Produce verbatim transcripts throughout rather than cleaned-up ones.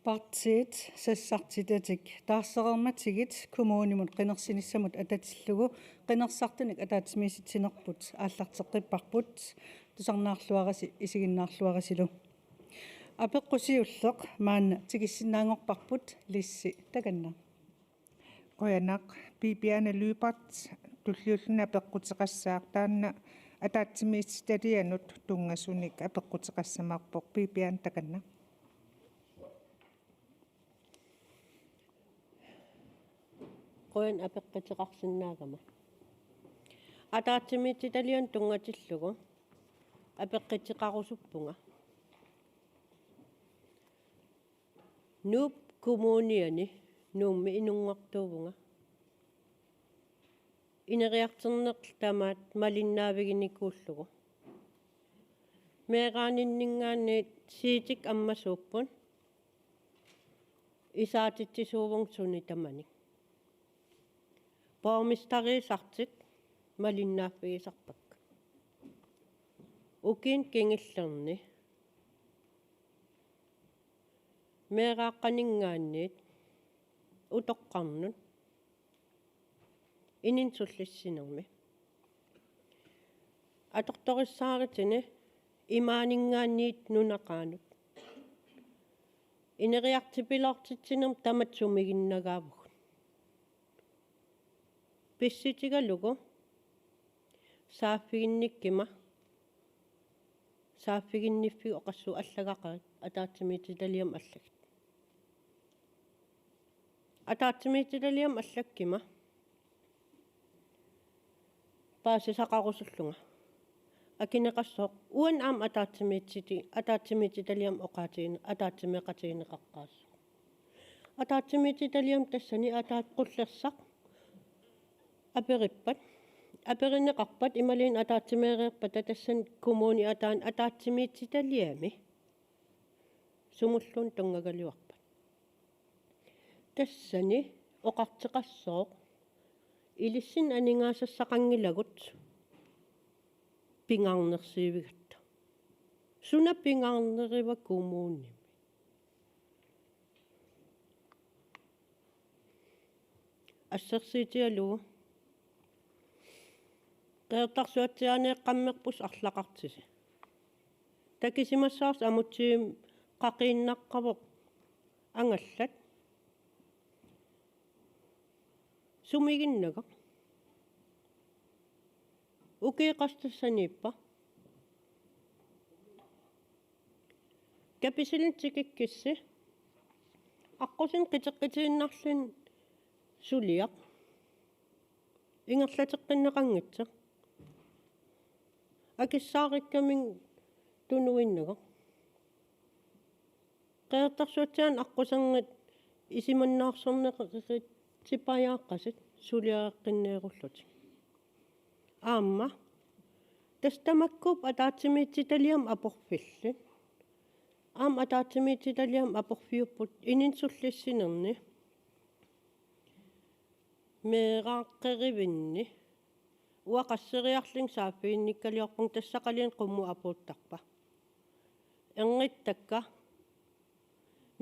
Partiit sassartitatik taarsereermatigit kommunimut qinersinissamut atatillugu qinersisartunik ataatsimiititsinerput aallarteqqipparput, tusarnaarluarisi isiginnaarluarisilu. Apeqqut siulleq maanna tikissinnaanngorparput, Lissi, takanna. Qujanaq, Bibiane Lyberth, tulliulluni apeqquteqassaaq, taanna ataatsimiititalianut tunngasunik apeqquteqassammavoq. Bibiane, takanna. Qujan apeqquteqarsinnaagama. Ataatsimiititalianut tunngatillugu apeqquteqarusuppunga. Nuup Kommuniani Nuummi inunngortuuvunga. Ineriartorneq tamaat malinnaaviginikuullugu. Meeraaninninngaanniit siitik ammasuupput. Isaatitsisuuvunga suni tamanik. Borgmesteriusartut malinnaaffigisarpakka. Ukiuni kingullerni meeraaqqaninngaanniit utoqqarnut inunnut sullissinermi atortorissaaritini imaaninngaanniit nunaqaanut ineriartupiloortitsinermi tamatta sumiginnagaavugut. Pissutigalugu saaffiginnikkuma, saaffiginniffiit oqassuunneq allagaqaat, ataatsimiititaliami allagit. Ataatsimiititaliami allakkuma paasisaqarusullunga. Akineqassooq uani aamma ataatsimiititi-, ataatsimiititaliami oqaatigine-, ataatsimeeqatigineqaqqaassaaq. Ataatsimiititaliami tassani ataatsip qullersaq aperippat, aperineqarpat imaluunniit ataatsimeereerpata tassani kommunip ataani ataatsimiititaliami sumulluunniit tunngagaluarpat. Tassani oqartoqassooq ilissinnut aningaasassaqanngilagut pingaarnersiivigatta. Suna pingaarneriva kommunimi? Assersuutigalugu Qeqertarsuatsiaaneeqqammerpusi arlaqartisi. Takisimassavarsi amutsivimmi qaqiinnaqqavoq angallat. Sumiginnagaq? Ukiup qassit tassaniippa? Kapisilinnut tikikkissi aqqusineq qiteqqutiinnarluni suliaq ingerlateqqinneqanngitsoq. Akissaarikkaminga tunuinnagaq. Qeqertarsuatsiaanut aqqusernit isumannaarsorneqartipajaaqqasut suliareqqinneerullutik. Aamma tassa tamakkuupput ataatsimiititaliami aporfillit. Aamma ataatsimiititaliami aporfiupput inunnut sullissinerni meeraaqqerivinni. Uanga qasseriarlunga saaffiginnikkaliorpunga, tassaqaluunniit qummut apuuttarpa. Erngittakka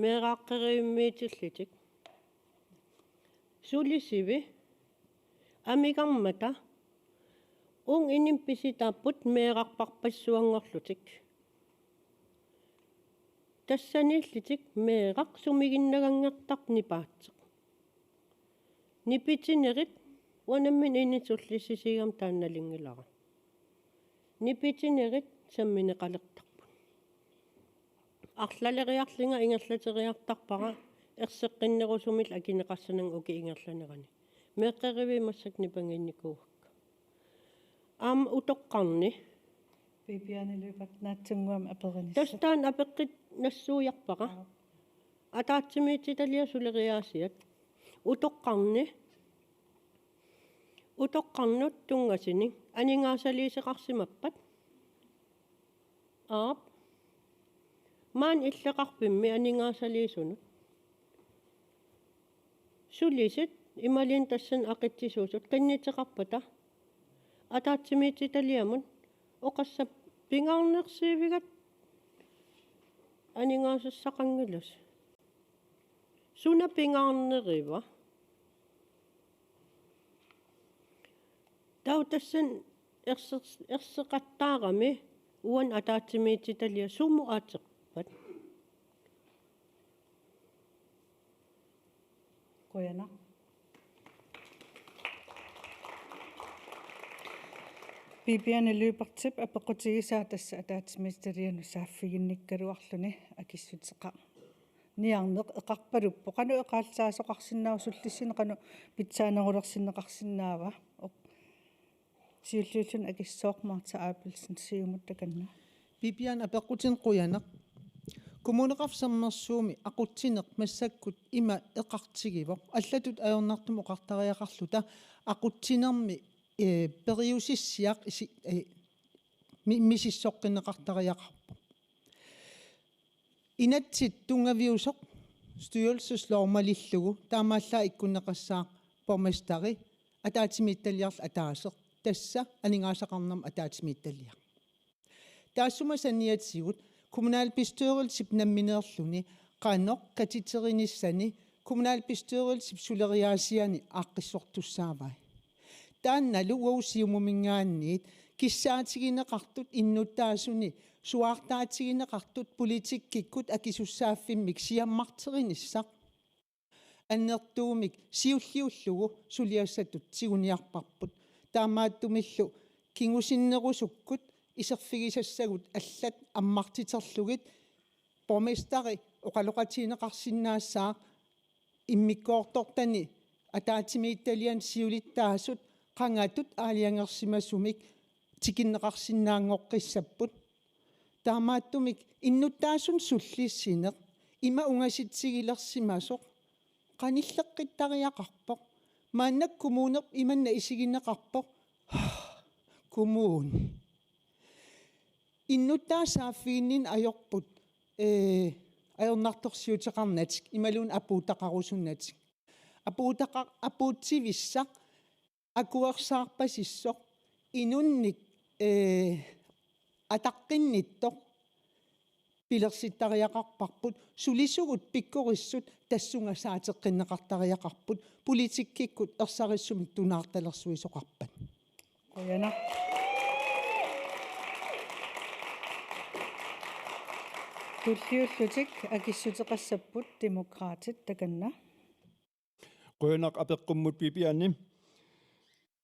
meeraaqqerivimmiitillutik. Sulisivi amigarmata uunga inummut pisutaapput meerarpassuanngorlutik. Tassaniillutik meeraq sumiginnaganngortarpoq nipaatsoq. Nipitinerit uanga nammineq inunnut sullissisiigama taanna nalunngilara. Nipitinerit sammineqalertarput. Arlaleriarlunga ingerlateriartarpara erseqqinnerusumillu akineqassananga ukiup ingerlanerani. Meeqqeriviit massakkut nipangiinnikuuakka. Aamma utoqqarni. Bibiane Lyberth, naatsunnguamik aperinissaa. Tassa taanna apeqqut nassuiarpara. Aap. Ataatsimiititaliap suleriaasiat. Utoqqarni. Utoqqarnut tunngasunik aningaasaliisoqarsimappat? Aap. Maani illoqarfimmi aningaasaliisunut sulisut imaluunniit tassani aqitsisuusut qinnuteqarpata ataatsimiititaliamut oqassapput pingaarnersiivigatta aningaasassaqanngilagut. Suna pingaarneriva? Taava tassani erser-, erseqattaarami uani ataatsimiititaliaq sumut ateqarpat? Qujanaq. Bibiane Lyberthip apeqqutigisaa tassa ataatsimiititalianut saaffiginnikkaluarluni akissuteqarniarneq eqarpaluppoq. Qanoq eqaallaasoqarsinnaava, sullissineq qanoq pitsaanerulersinneqarsinnaava? Oq. Siulliulluni akissooq Martha Abelsen, Siumut, takanna. Bibiane, apeqqutinik qujanaq. Kommuneqarfik Sermersuumi aqutsineq massakkut ima eqartigivoq. Allatut ajornartumik oqartariaqarluta aqutsinermi, eh, periusissiaq isi-, eh, mi-, misissoqqinneqartariaqarpoq. Inatsit tunngaviusoq styrelseslov malillugu, taamaallaat ikkunneqassaaq borgmesteri, ataatsimiititaliarlu ataaseq, tassa aningaasaqarnermut ataatsimiititaliaq. Taassuma saniatigut kommunalbestyrelsip nammineerluni qanoq katiterinissani kommunalbestyrelsip suleriaasiani aaqqissortussaavai. Taannalu uagut Siumuminngaanniit kissaatigineqartut innuttaasuni suaartaatigineqartut politikkikkut akisussaaffimmik siammarterinissaq annertuumik siulliullugu suliassatut tiguniarparput. Taamaattumillu kingusinnerusukkut iserfigisassagut allat ammartiterlugit borgmesteri oqaloqatigineqarsinnaassaaq immikkoortortani ataatsimiititaliani siulittaasut qangatut aalajangersimasumik tikinneqarsinnaanngoqqissapput. Taamaattumik innuttaasunut sullissineq ima ungasitsigilersimasoq qanilleqqittariaqarpoq. Maannakkut kommunerput imanna isigineqarpoq: Kommuni. Innuttaasut saaffiginninneq ajorput, ee, ajornartorsiuteqarnatik imaluunniit apuuttaqarusunnatik. Apuuttaqa-, apuutsivissaq akuersaarpasissoq inunnik, ee, ataqqinnittoq pilersittariaqarparput, sulisugut pikkorissut tassunga saateqqinneqartariaqarput, politikkikkut ersarissumik tunaartalersuisoqarpat. Qujanaq. Tulliullutik akissuteqassapput Demokraatit, takanna. Qujanaq apeqqummut, Bibiane.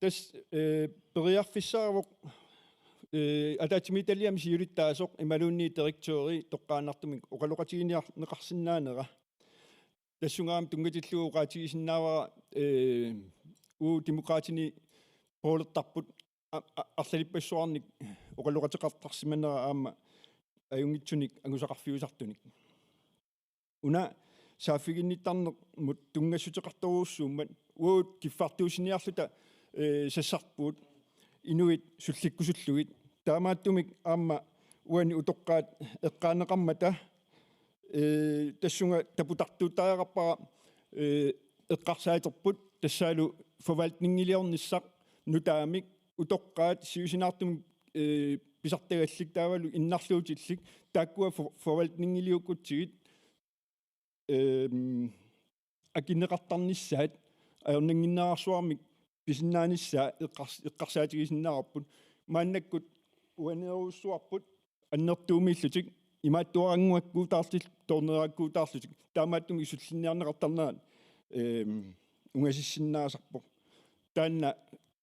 Tassa, eh, periarfissaavoq, eh, ataatsimiititaliami siulittaasoq imaluunniit direktøri toqqaannartumik oqaloqatigineqarsinnaanera. Tassunga aamma tunngatillugu oqaatigisinnaavara, eh, uagut Demokraatini poolertarput a-, a-, arlalippassuarnik oqaloqateqartarsimanera aamma ajunngitsunik angusaqarfiusartunik. Una saaffiginnittarnermut tunngassuteqartorujussuummat uagut kiffartuussiniarluta, eh, sassarpugut inuit sullikkusullugit. Taamaattumik aamma uani utoqqaat eqqaaneqarmata, eh, tassunga taputartuuttariaqarpara, eh, eqqarsaaterput tassaalu forvaltningiliornissaq nutaamik utoqqaat siusinaartumik, eh, pisartagallit taavalu innarluutillit taakkua for-, forvaltningiliukkutsigit, ehm, akineqartarnissaat ajornannginnerarsuarmik pisinnaanissaa eqqars-, eqqarsaatigisinnaavarput. Maannakkut uaneerujussuarput annertuumillutik imaattuarannguakkuutaarlutik, toornerakkuutaarlutik, taamaattumik sullinniarneqartarnerat, ehm, ungasissinnaasarpoq. Taanna,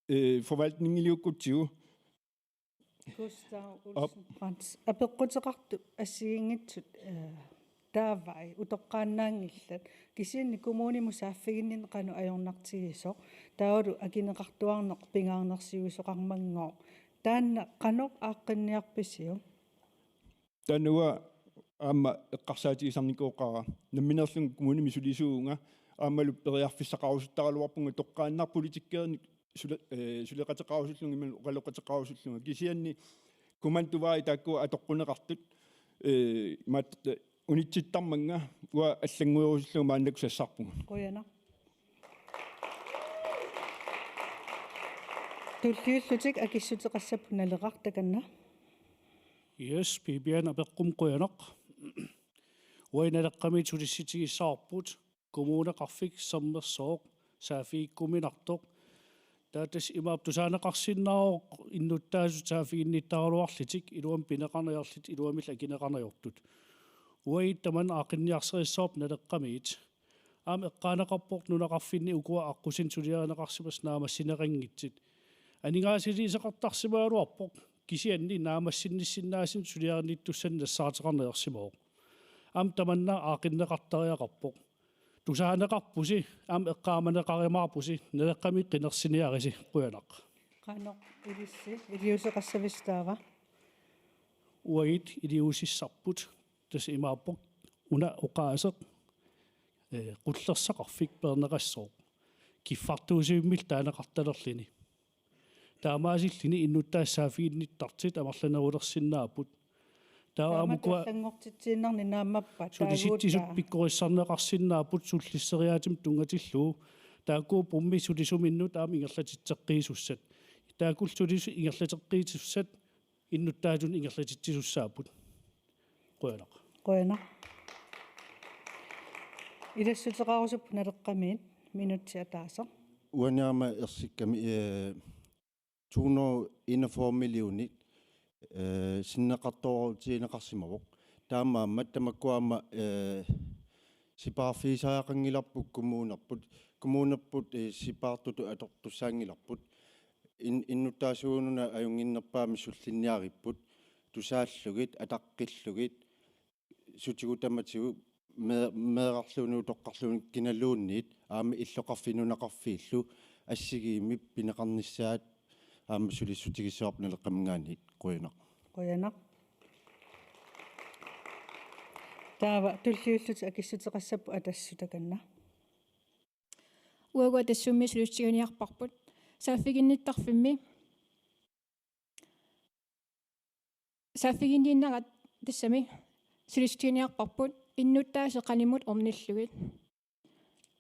eh, forvaltningiliukkutsigu. Gustav Olsen Brandt. Apeqquteqartut assigiinngitsut, eh, taavai utoqqaannaanngillat. Kisianni kommunimut saaffiginninneq qanoq ajornartigisoq. Taavalu akineqartuarneq pingaarnersiuisoqarmanngooq. Taanna qanoq aaqqinniarpisiuk? Taanna uanga aamma eqqarsaatigisarnikooqaara. Nammineerlunga kommunimi sulisuuvunga aammalu periarfissaqarusuttaraluarpunga toqqaannaq politikerinik sule-, eh, suleqateqarusullunga imaluunniit oqaloqateqarusullunga. Kisianni Kumantuvaai taakkua atoqquneqartut, eh, imaattoq unitsittarmannga uanga allannguerusullunga maannakkut sassarpunga. Qujanaq. Tulliullutik akissuteqassapput Naleraq, takanna. Yes, Bibiane apeqqummut qujanaq. Uanga Naleqqamiit sulissutigissavarput. kommuneqarfik sermersooq saaffigikkuminartoq. Taava tassa imaappoq tusaaneqarsinnaavoq innuttaasut saaffiginnittaraluarlutik iluamik pineqarneq ajorlutik iluamillu akineqarneq ajortut. Uagut tamanna aaqqinniarsarissavarput Naleqqamiit. Aamma eqqaaneqarpoq nunaqarfinni ukua aqqusineq suliarineqarsimasut naammassineqanngitsut. Aningaasaliisoqartarsimagaluarpoq kisianni naammassinnissinnaasunik suliarinnittussanik nassaateqarneq ajorsimavoq. Aamma tamanna aaqqinneqartariaqarpoq. Tusaaneqarpusi, aamma eqqaamaneqarumaarpusi, Naleqqami qinersiniaritsi, qujanaq. Qanoq ilissi, iliuuseqassavisi taava? Uagut iliuusissarput, tassa imaappoq una oqaaseq, eh, qullersaqarfik peerneqassooq. Kiffartuussivimmillu taaneqartalerluni. Taamaasilluni innuttaasut saaffiginnittartut amerlanerulersinnaapput. Taava aamma ukua allanngortitsiinnarneq naammappat sulissutitut taaguuttaa pikkorissarneqarsinnaapput sullisseriaatsimi tunngatillugu. Taakku pummit sulisuminnut aamma ingerlatitseqqiisussat. Taakku sulisut ingerlateqqiisussat innuttaasut ingerlatitsisussaappugut. Qujanaq. Qujanaq. Ilassuteqarusupput Naleqqamiit minutsi ataaseq. Uaniarma ersikkami, eh, to hundrede enogfyrre millionit, eh, sinneqartoorutigineqarsimavoq. Taamaammat tamakkuaamma, eh, sipaarfigisariaqanngilarput kommunerput, kommunerput, eh, sipaartutut atortussaanngilarput. In-, innuttaasuununa ajunnginnerpaamik sullinniaripput, tusaallugit, ataqqillugit, sutigut tamatigut mee-, meerarluunniit utoqqarluunniit kinaluunniit aamma illoqarfiit nunaqarfiillu assigiimmik pineqarnissaat aamma sulissutigissavarput Naleqqaminngaanniit. Qujanaq. Qujanaq. Taava tulliullutik akissuteqassapput Atassut takanna. Uagut Atassummi sulissutiginiarparput. Saaffiginnittarfimmi saaffiginninnera tassami sulissutiginiarparput innuttaasut qanimut ornillugit.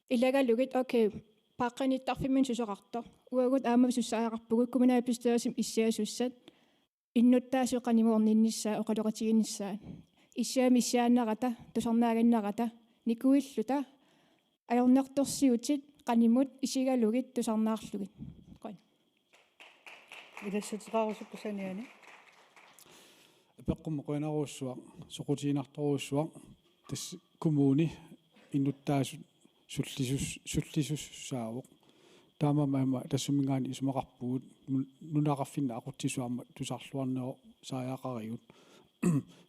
Ilagalugit, okay, paaqqinittarfimminut susoqartoq. Uagut aamma sussariaqarpugut kommunalbestyrelsimi issiasussat innuttaasut qanimut orninnissaat oqaloqatiginissaat. Issiamik issiaannarata, tusarnaaginnarata, nikuilluta, ajornartorsiutit qanimut isigalugit tusarnaarlugit. Qujan. Ilassuteqarusupput saniani. Apeqqummi qujanarujussuaq, soqutiginartorujussuaq, tassa kommuni innuttaasut sullisus-, sullisussaavoq. Taamaammat aamma Atassumminngaanniit isumaqarpugut nun-, nunaqarfinni aqutsisut aamma tusarluarnerusariaqarigut.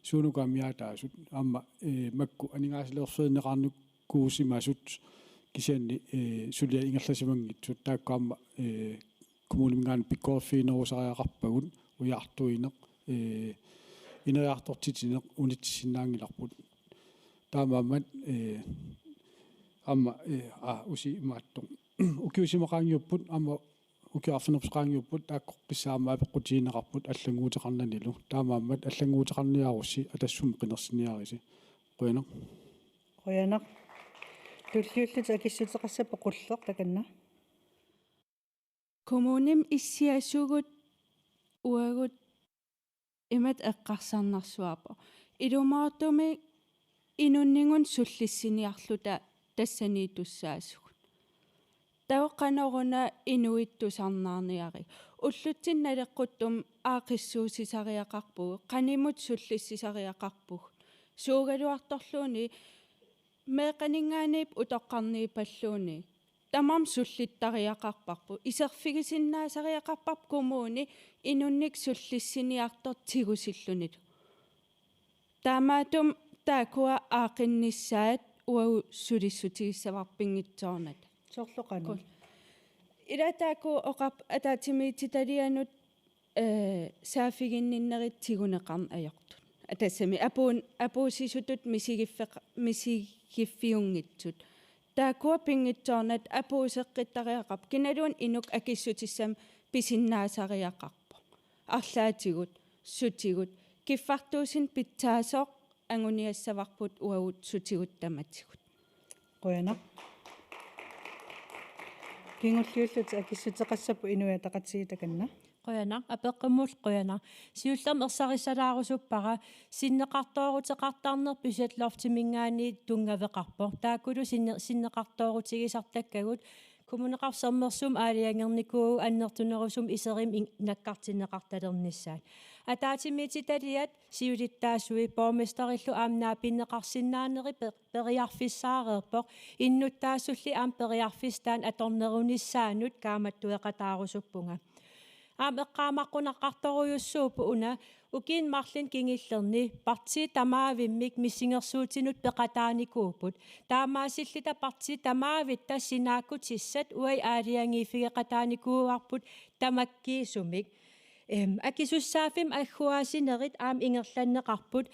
Suunuku amiaataasut aamma, eh, makku aningaasaleerfigineqarnikuusimasut kisianni, eh, suliat ingerlasimanngitsut taakku aamma, eh, kommuniminngaanniit pikkoriffiginerusariaqarpagut, ujartuineq, eh, ineriartortitsineq unitsissinnaanngilarput. Taamaammat, eh, aamma, eh, aa, usi imaattoq. Ukiut isumaqaanngiupput, aamma ukiut arfineq-marluk qaangiupput, taakkoqqissaaq aamma apeqqutigineqarput allannguuteqarnanilu. Taamaammat allannguuteqarniarussi Atassummi qinersiniaritsi. Qujanaq. Qujanaq. Tulliullutik akissuteqassapput Qulleq takanna. Kommunimi issiasugut uagut imatut eqqarsarnarsuarput. Ilumoortumik inunninngunik sullissiniarluta tassaniittussaasugut. Taava qanoruna inuit tusarnaarniarigit. Ullutsinni naleqquttumi aaqqissuussisariaqarpugut, qanimut sullissisariaqarpugut. Suugaluartorluunniit meeqqaninngaanniit utoqqarniipalluunniit. Tamarmik sullittariaqarparput. Iserfigisinnaasariaqarparput kommuni inunnik sullissiniartoq tigusillunilu. Taamaattumik taakkua aaqqinnissaat uagut sulissutigissavarput pinngitsoornata. Soorlu qanoq? Kun. Ila taakku oqarput ataatsimiititalianut, eh, saaffiginninnerit tiguneqarneq ajortut. Tassami apuun-, apuussisutut misigiffe-, misigiffiunngitsut. Taakkua pinngitsoornata apuusseqqittariaqarput. Kinaluunniit inuk akissutissamik pisinnaasariaqarpoq. Arlaatigut, sutigut, kiffartuussineq pitsaasoq anguniassavarput uagut sutigut tamatigut. Qujanaq. Kingulliullutik akissuteqassapput Inuit Ataqatigiit takanna. Qujanaq, apeqqummut qujanaq. Siullermik ersarissalaarusuppara, sinneqartooruteqartarneq budgetloftimingaanniit tunngaveqarpoq. Taakkulu sinne-, sinneqartoorutigisartakkagut, Kommuneqarfik Sermersuup aalajangernikuuvoq annertunerusumik iserimik in-, nakkartinneqartalernissaat. Ataatsimiititaliat siulittaasuat borgmesterillu aamma naapinneqarsinnaanerit pe-, periarfissaareerpoq, innuttaasulli aamma periarfissat taanna atornerunissaannut kaammattueqataarusuppunga. Aamma eqqaamaqqunaqartorujussuupput una, ukiuni marlunni kingullerni partiit tamaavimmik missingersuutinut peqataanikuupput. Taamaasillunga partiit tamaavitta sinaakkutissat uagut aalajangiiffigeqataanikuuarput tamakkiisumik. Em, akisussaaffimmik agguaasinerit aamma ingerlanneqarput.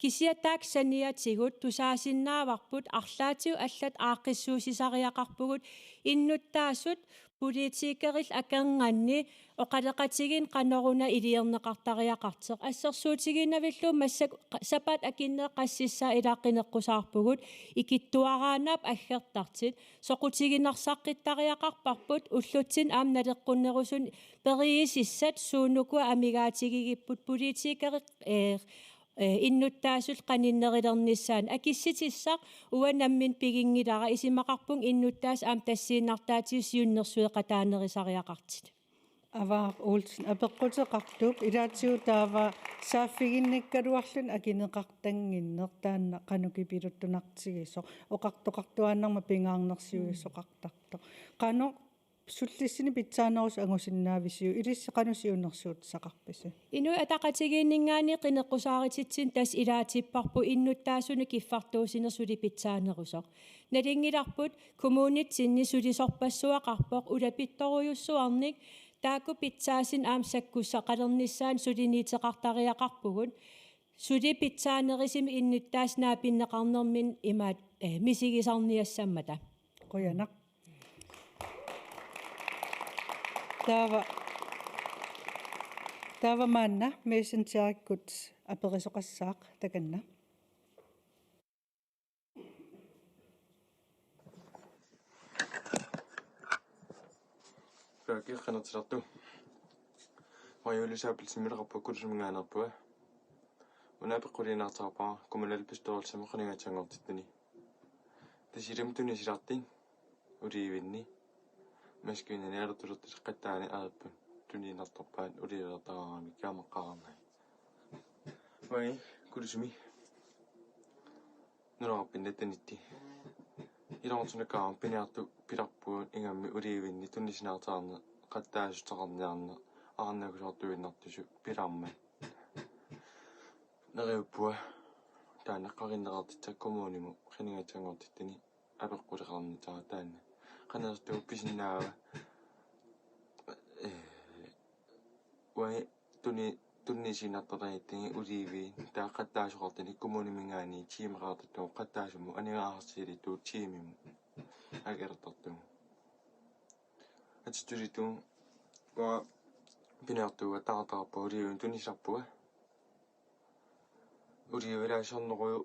Kisianni taakku saniatigut tusaasinnaavarput arlaatigut allatut aaqqissuussisariaqarpugut, innuttaasut politikerillu akornanni oqaloqatigiinneq qanoruna iliorneqartariaqartoq. Assersuutigiinnavillugu massakkut qa-, sapaatip akunnerit qassissaat ilaqqineqqusaarpugut, ikittuaraannarput aggertartut, soqutiginarsaaqqittariaqarparput, ullutsinni aamma naleqqunnerusunik periusissat suunukua amigaatigigippput, politikerit, eh, eh, innuttaasullu qaninnerulernissaannut. Akissutissaq uanga nammineq piginngilara, isumaqarpunga innuttaasut aamma tassiinnartaatigut siunnersueqataanerusariaqartut. Avaaq Olsen, apeqquteqartup ilaatigut taava saaffiginnikkaluarluni akineqartannginneq taanna qanoq kipiluttunartigisoq, oqartoqartuaannarmat pingaarnersiuisoqartartoq. Qanoq sullissineq pitsaanerusoq angusinnaavisiuk, ilissi qanoq siunnersuussaqarpisi? Inuit Ataqatigiinninngaanniit qineqqusaarutitsinni tassa ilaatipparput innuttaasunut kiffartuussineq suli pitsaanerusoq. Nalunngilarput kommunitsinni sulisorpassuaqarpoq ulapittorujussuarnik, taakku pitsaasunik aamma sakkussaqalernissaannut suliniuteqartariaqarpugut. Suli pitsaanerusumik innuttaasut naapinneqarnerminni imaat, eh, misigisarniassammata. Qujanaq. Taava, taava maanna Messengerikkut aperisoqassaaq takanna. Taakku qinersilertut. Uanga Julius Abelsen-imik naleqarpunga, Kulusumminngaanneerpunga. Una apeqquliinnartarpara kommunalbestyrelsimi qinigatsanngortittuni. Tassa ilumut tunisilartut Olivinni maskiinani alertulertut qattaani areerput, tuniinnartarpaat Olivilertaraarami kaamaqqaarnai. Uangi Kulusumi nunaqarfinni attenitti ilungersunarsuarmi piniartut pilarpugut ingammik Olivinni tunisinaartarneq, qattaassuteqarniarneq, arnat akuliortuinnartusut pilarmat. Neriuppunga taanna qarinneqartitseq kommunimut qinigatsanngortittuni apeqquleqarnitara taanna. Qanersuup pisinnaava, eh, uangi tuni-, tunisiinnartaraatigi Olivi taava qattaasoqartuni kommuniminngaanniit tiimeqartartugut, qattaasumut aningaasarsiullutut tiimimut akilertartugut. Atitulittugut uanga piniartuugattaartarpunga Olivimut tunisarpunga. Olivi ilaasa to hundrede,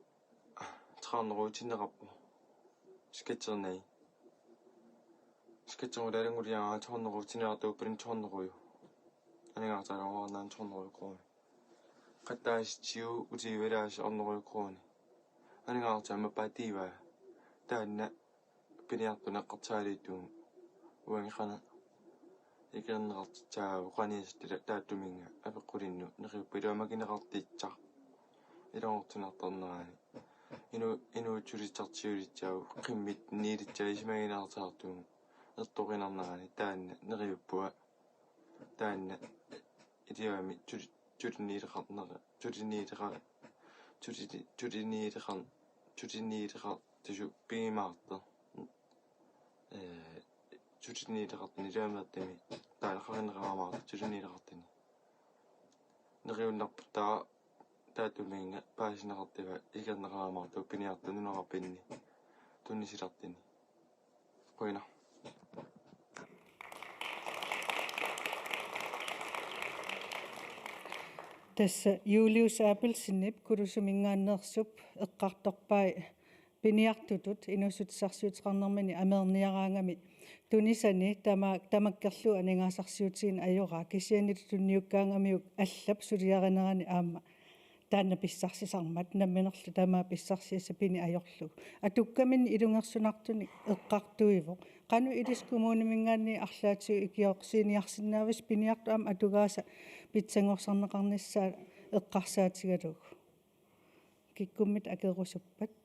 tre hundrede tinneqarpoq. Sketchernai. Sketcherngulerunguliaraa to hundrede tinneqartuupparin to hundrede. Aningaasarsiornerani to hundrede kroner. Qattaassutsigut Olivi ilaasa to hundrede kroner. Aningaasarsiammat paatiivaa. Taanna piniartuneqartaalituun uangi qanoq ikinneqartitsaavoq qaniisatila taattuminnga apeqqulinnut neriuppunga iluamik akineqartitseq ilungersunartarnerani. Inu-, inuussutissarsiulissaavoq qimmit niilitsaa isumagineqartartugut ertoqinarnerani taanna neriuppunga taanna iluamik tuli-, tuliniileqarnera, tuliniileqa-, tulini-, tuliniileqar-, tuliniileqartusut pigimaartoq. Ee, tuliniileqartuni iluamik taanna qarinneqaramaartoq tuliniileqartuni. Neriunnarput taava taattuminnga paasineqartunga ikinneqaramaartoq piniartuuvoq nunaqarfinni tunisilartuni. Qujanaq. Tassa Julius Abelsenip Kulusuminngaanneersup eqqartorpai piniartutut inuussutissarsiuteqarnermini amerniaraangami tunisani tama-, tamakkerlugu aningaasarsiutigineq ajoraa, kisianni tunniukkaangamiuk allap suliarinerani aamma taanna pissarsisarmat, namminerlu tamaat pissarsiassaq pini ajorlugu. Atukkaminni ilungersunartunik eqqartuivoq. Qanoq ilissi kommuniminngaanniit arlaatigut ikiorsiiniarsinnaavissi piniartut aamma atugaasa pitsanngorsarneqarnissaat eqqarsaatigalugu? Kikkummita akerusuppat?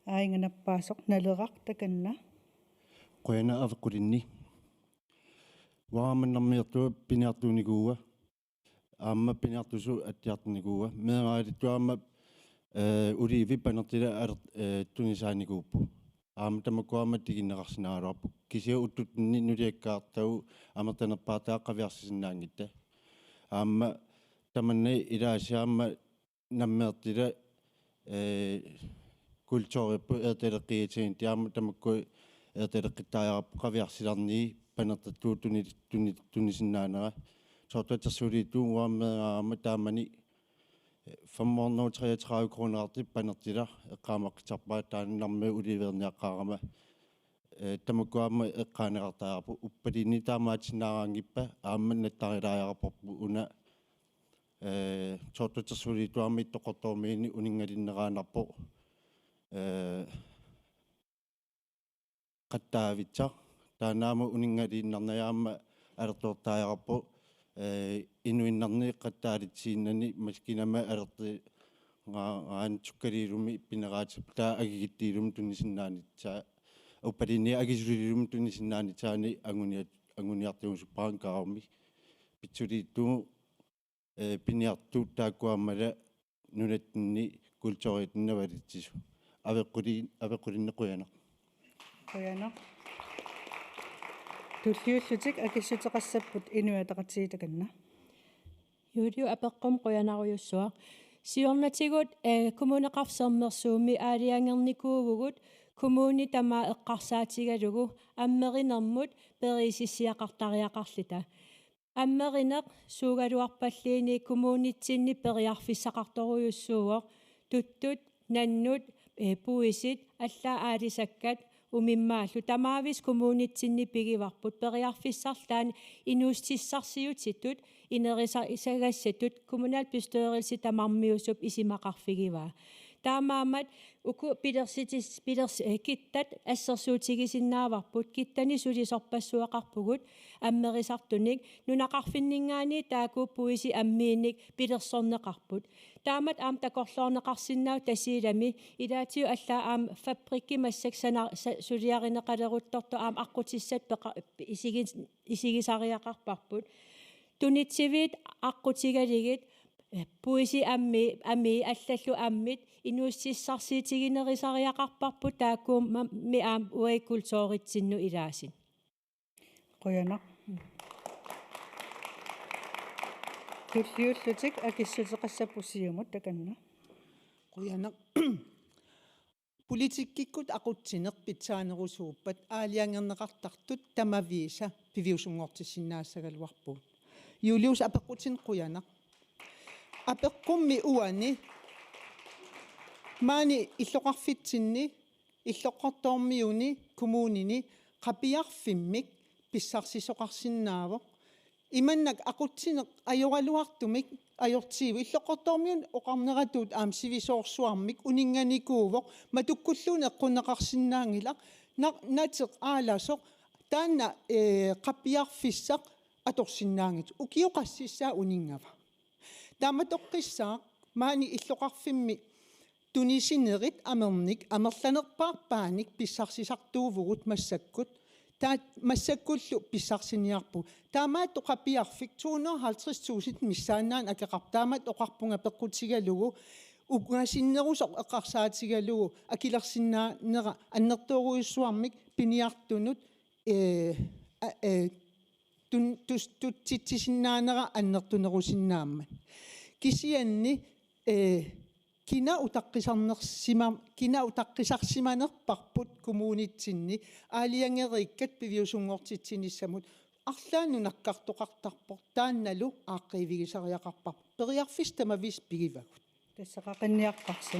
Aajuna nappaasoq Naleraq, takanna. Qujanaq apeqqutinni. Uanga aamma namminertut piniartuunikuua. Aamma piniartussaq atsiartornikuua. Meeraagalittut aamma, eh, Olivi Panertila aler-, eh, tunisaanikuupput. Aamma tamakku aamma tikinneqarsinnaagaluarput. Kisianni ullutsinni nuliakkaartagut amerlanerpaartaat qaviarsisinnaanngitsut. Aamma tamanna ilaasa aamma namminertila, eh, kulturiupput ertaleqqiatin, aamma tamakku ertaleqqittariaqarput qaviarsilarnii Panertartuut tuni-, tuni-, tunisinnaanera. Soorlu Atsersuuliittup uanga meeraagama taamani, eh, fem hundrede og treogtredive kroneqartut Panertila eqqaamaqqittarpaa, taanna nammineq Oliverniaqqaarama. Eh, tamakku aamma eqqaaneqartariaqarput, uppalinni taamaatsinnaaraanngippat aamma nattarilaariaqarparput una, eh, soorlu Atsersuuliittup aamma Illoqqortoormiini uninngalinneqaannarpoq, eh, qattaavissaq. Taanna aamma uninngalinnernagu aamma alertoortariaqarpoq, eh, inuinnarni qattaalitsiinnani maskiinami alerti-, nga-, ngaan sukkaliilumi pineraatsip taava agigittiilumi tunisinnaanitsaa. Uppalinni agisuliilumi tunisinnaanitsaani anguniat-, anguniartuusuppara Kaarumi. Pitsuliittugut, eh, piniartut taakku aammali nunatsinni kulturiutinni avalitsisut. Apeqquli-, apeqqulinni qujanaq. Qujanaq. Tulliullutik akissuteqassapput Inuit Ataqatigiit, takanna. Juliu, apeqqummi qujanarujussuaq. Siornatigut, eh, Kommuneqarfik Sermersuumi aalajangernikuuvugut kommuni tamaat eqqarsaatigalugu ammerinermut periusissiaqartariaqarluta. Ammerineq suugaluarpalluunniit kommunitsinni periarfissaqartorujussuuvoq, tuttut, nannut, eh, puisit, allaat aalisakkat, umimmaallu. Tamaavisa kommunitsinni pigivarput, periarfissarlu taanna inuussutissarsiutitut, inerisa-, isagassatut, kommunalbestyrelsi tamarmiusup isumaqarfigivaa. Taamaammat uku pilersitis-, pilers-, eh, kittat assersuutigisinnaavarput, kittani sulisorpassuaqarpugut, ammerisartunik, nunaqarfinninngaanniit taakku puisit ammiinik pilersorneqarput. Taamatut aamma takorloorneqarsinnaavoq Tasiilami, ilaatigut allaat aamma fabrikki massakkut sana-, sa-, suliarineqaleruttortoq aamma aqqutissatut peqa-, isigis-, isigisariaqarparput. Tunitsiviit aqqutigalugit, eh, puisit ammi-, amii allallu ammit inuussutissarsiutiginerusariaqarparput, taakkuummi aamma uagut kulturitsinnut ilaasut. Qujanaq. Tulliullutik akissuteqassapput Siumut, takanna. Qujanaq. Politikkikkut aqutsineq pitsaanerusuuppat aalajangerneqartartut tamaviisa piviusunngortissinnaassagaluarpugut. Julius, apeqqutinik qujanaq. Apeqqummi uani maani illoqarfitsinni, Illoqqortoormiuni, kommunini qapiarfimmik pissarsisoqarsinnaavoq. Imannak aqutsineq ajoraluartumik ajortiivoq. Illoqqortoormiunut oqarneratut aamma sivisoorsuarmik uninnganikuuvoq, matukkulluunniit eqqunneqarsinnaanngilaq, na-, nateq aalasoq, taanna, eh, qapiarfissaq atorsinnaanngitsoq. Ukioqassissaa uninngava. Taamatoqqissaaq maani illoqarfimmi tunisinerit amernik amerlanerpaarpaanik pissarsisartuuvugut massakkut. Taat massakkullu pissarsiniarpugut. Taamaattoq qapiarfik to hundrede og halvtreds tusind missaannaanut akeqarpoq. Taamaattoq oqarpunga peqqutigalugu ungasinnerusoq eqqarsaatigalugu akilersinnaanera annertoorujussuarmik piniartunut, eh, a-, eh, tun-, tus-, tutsitsisinnaanera annertunerusinnaammat. Kisianni, eh, kina utaqqisarnersima-, kina utaqqisarsimanerparput kommunitsinni aalajangereerikkat piviusunngortitsinissamut? Arlaannut nakkartoqartarpoq, taannalu aaqqiivigisariaqarparput. Periarfissat tamaviisa pigivagut. Tassa qaqinniarparsi.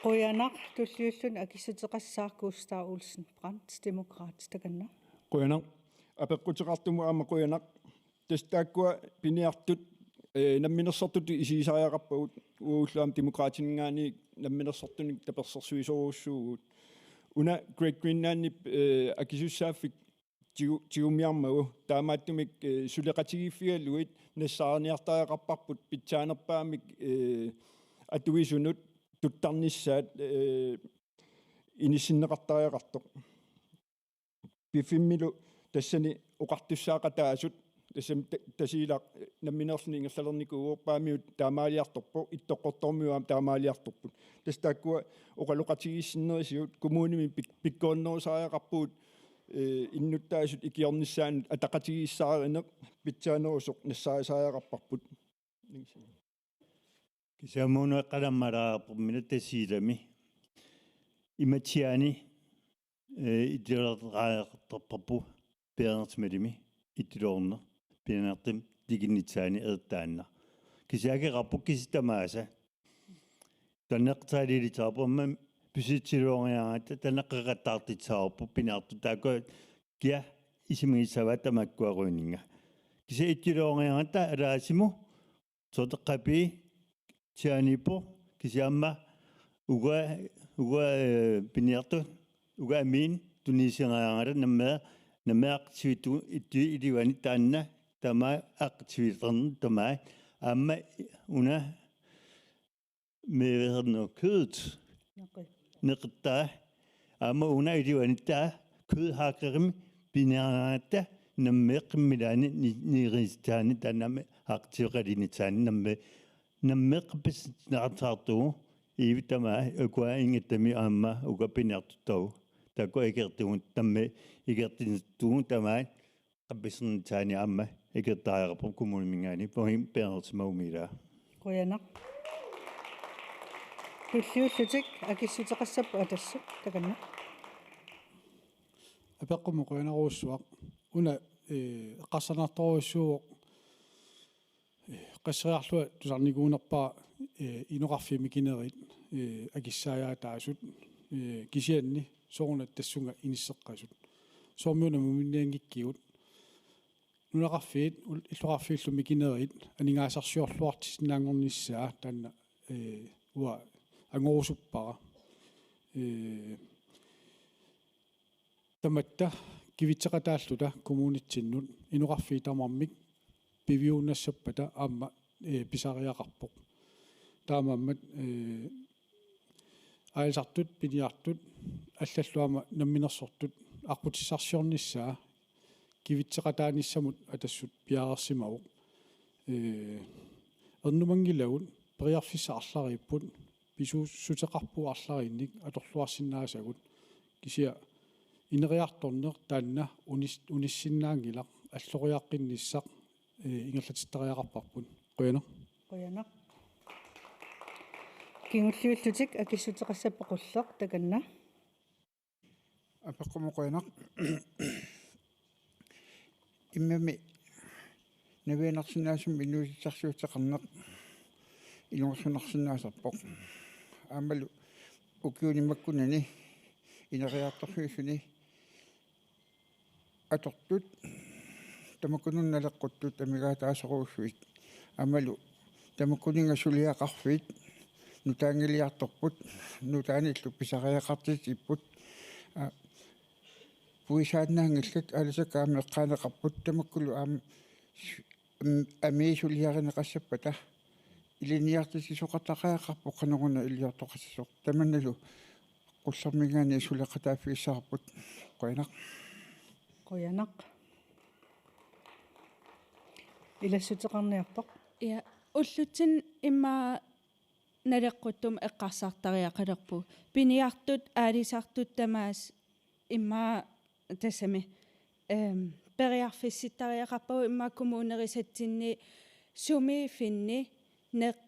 Qujanaq, tulliulluni akissuteqassaaq Gustav Olsen Brandt, Demokraatit, takanna. Qujanaq. Apeqquteqartumut aamma qujanaq. Tassa taakkua piniartut, eh, namminersortutut isigisariaqarpagut, uagullu aamma Demokraatininngaanniit namminersortunik tapersersuisorujussuuvugut. Una Great Greenlandip, eh, akisussaaffik tigu-, tigummiarmagu, taamaattumik, eh, suleqatigiiffigalugit nassaariniartariaqarparput pitsaanerpaamik, eh, atuisunut tuttarnissaat, eh, inissinneqartariaqartoq. Piffimmilu tassani oqartussaaqataasut, tassami Ta-, Tasiilaq nammineerluni ingerlalernikuuvoq, Paamiut taamaaliartorpoq, Ittoqqortoormiut aamma taamaaliartorput. Tassa taakkua oqaloqatigiissinnerisigut, kommunimi pik-, pikkorinnerusariaqarpugut, eh, innuttaasut ikiornissaannut ataqatigiissaarineq pitsaanerusoq nassaarisariaqarparput. Kisianni aamma una eqqaamalaarpugut Tasiilami. Imatsiaani, eh, itileraajartorparput piareersimalimi itiloorneq, piniartumik tikinnissaani eqqaanna. Kisianni akeqarpoq kisiat tamaasa. Taneqsaaliilitaarpoq aamma pisitsilooriaratta taneqqeqattaartissavarput piniartut taakku kia isumagissavaat tamakkua quininnga. Kisianni itilooriaratta alaasimut soteqqapi tianiippoq kisianni aamma uga, uga, eh, piniartut uga amiin tunisiaraangata nammineq, nammineq aqqutivittugut ittuit iluanni taanna tamaat aqqutivittarneq tamaat aamma una meevernu kødet. Neqi. Neqittaa. Aamma una iluanittaa kødhakkerimik piniaratta nammineq qimmilaanik ni-, nirisitaanik taanna aamma aqqutivittunik nammineq, nammineq qappisinneqartartugut iivit tamaat ukua ingattami aamma uku piniartuttagut. Taakku ikertugut nammineq ikertinnittut tamaat qappisinneqarnissaanik aamma ikertariaqarparput kommuniminngaanniit, pangim peersimagumiilaa. Qujanaq. Tulliullutik akissuteqassapput Atassut, takanna. Apeqqummut qujanarujussuaq. Una, eh, eqqarsarnartorujussuuvoq, eh, qasseriarlunga tusarnikuunerpara, eh, inoqarfiit mikinerit, eh, akissaajaataasut, eh, kisianni soorunami tassunga inisseqqasut. Soormi una muminnianngikkigut. Nunaqarfiit, ul-, illoqarfiillu mikinerit, aningaasarsiorluartissinnaanngornissaa taanna, eh, uanga angorusuppara. Eh, tamatta kivitseqataalluta kommunitsinnut inoqarfiit tamarmik piviunnassappata aamma, eh, pisariaqarpoq. Taamaammat, eh, aalisartut, piniartut, allallu aamma namminersortut aqqutissarsiornissaa kivitseqataanissamut Atassut piareersimavoq. Eh, ernumanngilagut, periarfissat arlariipput, pisuussuteqarpugut arlariinnik atorluarsinnaasagut. Kisianni ineriartorneq taanna unis-, unissinnaanngilaq, alloriaqqinnissaq, eh, ingerlatittariaqarparput. Qujanaq. Qujanaq. Kingulliullutik akissuteqassapput Qulleq, takanna. Apeqqummut qujanaq. Immami navianarsinnaasumik inuussutissarsiuteqarneq ilungersunarsinnaasarpoq. Aammalu ukiuni makkunani ineriartorfiusuni atortut, tamakkununnga naleqquttut amigaataasorujussuit. Aammalu tamakkuninnga suliaqarfiit nutaanngiliartorput, nutaanillu pisariaqartitsipput. Aa, puisaannaanngillat, aalisakkat aamma eqqaaneqarput, tamakkulu aamma s-, am-, amii suliarineqassappata ilinniartitsisoqataqaaqarpoq qanoruna iliortoqassasoq. Tamannalu Qullerminngaanniit suleqataaffigissavarput. Qujanaq. Qujanaq. Ilassuteqarniartoq. Ja, ullutsinni immaqa naleqquttumik eqqarsartariaqalerpugut. Piniartut, aalisartut tamaasa immaqa tassami, ehm, periarfissittariaqarpagut immaqa kommunerisatsinni sumiiffinni neq-,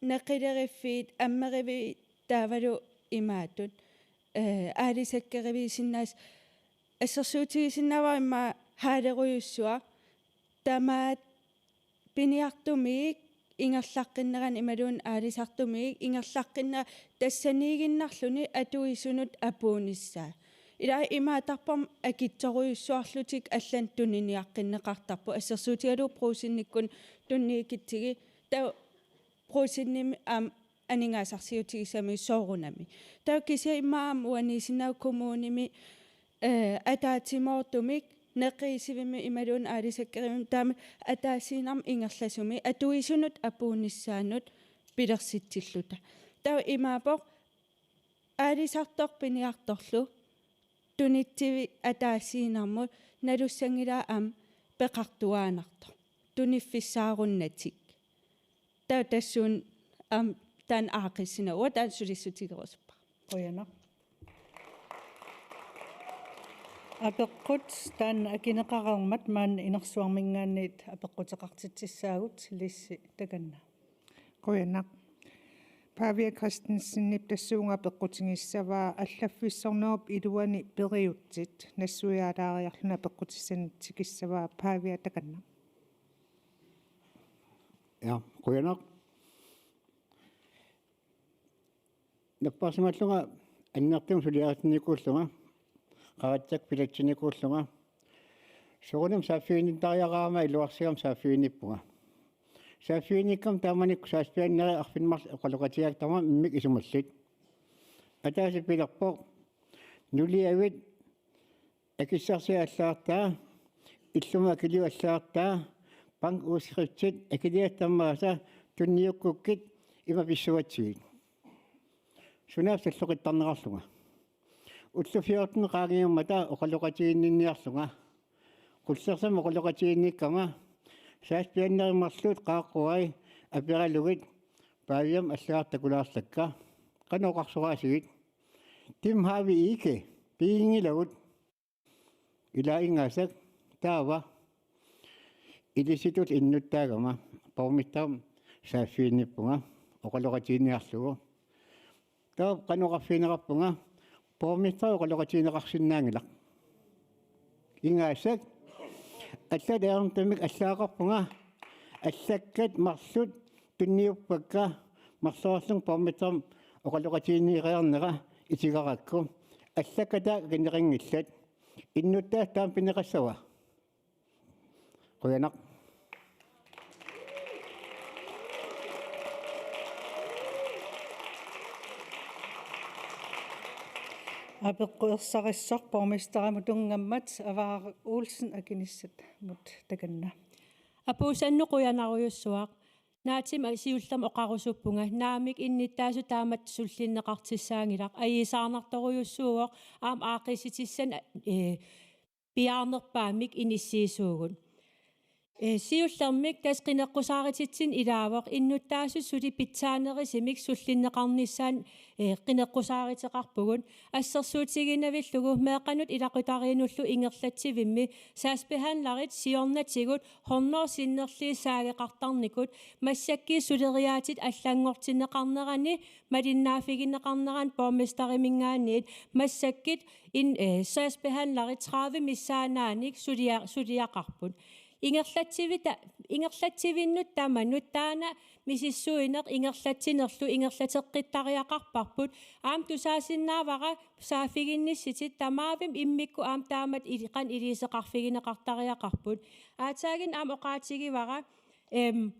neqileriffiit ammeriviit taavalu imaattut, eh, aalisakkeriviisinnaasut assersuutigisinnaavara immaqa haalerujussuaq tamaat piniartumik ingerlaqqinnerani imaluunniit aalisartumik ingerlaqqinnera tassaniiginnarluni atuisunut apuunissaa. Ilaa imaattarparmi akitsorujussuarlutik allanut tuniniaqqinneqartarput, assersuutigalugu Brugsendikkut tunniukkutsigu, taava Brugsendiami aamma aningaasarsiutigisamiuk soorunami. Taava kisianni immaqa aamma uaniisinnaavoq kommunimi, eh, ataatsimoortumik neqiisivimmi imaluunniit aalisakkerivimmi taama ataasiinnarmik ingerlasumik atuisunut apuunnissaanut pilersitsilluta. Taava imaappoq aalisartoq piniartorlu tunitsivik ataasiinnarmut nalussanngilaa aamma peqartuaannartoq. Tuniffissaarunnatik. Taava tassuuna aamma taanna aaqqissinnaavoq, taanna sulissutigerusuppara. Qujanaq. Apeqqut taanna akineqareermat maanna inersuarminngaanniit apeqquteqartitsissaagut, Lissi takanna. Qujanaq. Pavia Christensenip tassuuna apeqqutigissavaa allaffissornerup iluani periutsit nassuiaalaariarluni apeqqutissanik tikissavaa, Pavia takanna. Ja, qujanaq. Napparsimallunga annertuumik suliaritinnikuullunga, qaratsakka pilatsinikuullunga. Soorunami saaffiginnittariaqarama iluarsiama saaffiginnippunga. Saaffiginnikkama taamanikkut sagsbehandleri arfineq-marluk oqaloqatigigakkit tamarmik immikkut isumallutik. Ataaseq pilerpoq: Nuliavit akissarsiat allagartaa, illumut akiliut allagartaa, bankudskriftit akiligassat tamaasa tunniukkukkit ima pissugatsigit. Sunaaffa salloqittarneqarlunga. Ullut fjorten qaangiummata oqaloqatiginninniarlunga. Qullersamik oqaloqatiginnikkama sagsbehandleri marluk qaaqquai aperalugit: Paviamik allagartaq takulaarlakka. Qanoq oqarsoraasigit? Dem har vi ikke. Piginngilagut. Ilaa ingasak, taava ilisittullu innuttaagama borgmesterimut saaffiginnippunga oqaloqatiginniarlugu. Taava qanoq oqarfigineqarpunga? Borgmesteri oqaloqatigineqarsinnaanngilaq. Ingasak, allat ajornartumik allagaqarpunga, allakkat marluk tunniuppakka, marloriarlunga borgmesterimut oqaloqatigineqarnera itigarakku. Allakkat taakku akineqanngillat. Innuttaasut taama pineqassava? Qujanaq. Apeqqut ersarissoq borgmesterimut tunngammat, Avaara Olsen, Aqinissamut takanna. Apuussannut qujanarujussuaq. Naatsumik siullermik oqarusuppunga, naamik innuttaasut taamatut sullinneqartussaanngilaq, ajuusaarnartorujussuuvoq, aamma aaqqissutissanik, eh, piaarnerpaamik inissiisuugut. Eh, siullermik tassa qineqqusaarutitsinnut ilaavoq, innuttaasut suli pitsaanerusumik sullinneqarnissaannut, eh, qineqqusaaruteqarpugut. Assersuutiginavillugu meeqqanut ilaqutariinnullu ingerlatsivimmi sagsbehandlerit siornatigut hundrede sinnerlugit saageqartarnikut, massakkut suleriaatsit allanngortinneqarnerani, malinnaaffigineqarnerani borgmesteriminngaanniit massakkut in, eh, sagsbehandlerit tredive missaannaannik sulia-, suliaqarput. Ingerlatsivita-, ingerlatsivinnut tamanut taanna misissuineq ingerlatsinerlu ingerlateqqittariaqarparput. Aamma tusaasinnaavara saaffiginnissutit, tamavimmik immikkut aamma taamatut ili-, qanoq iliuuseqarfigineqartariaqarput. Aatsaaginnaq aamma oqaatigivara, em,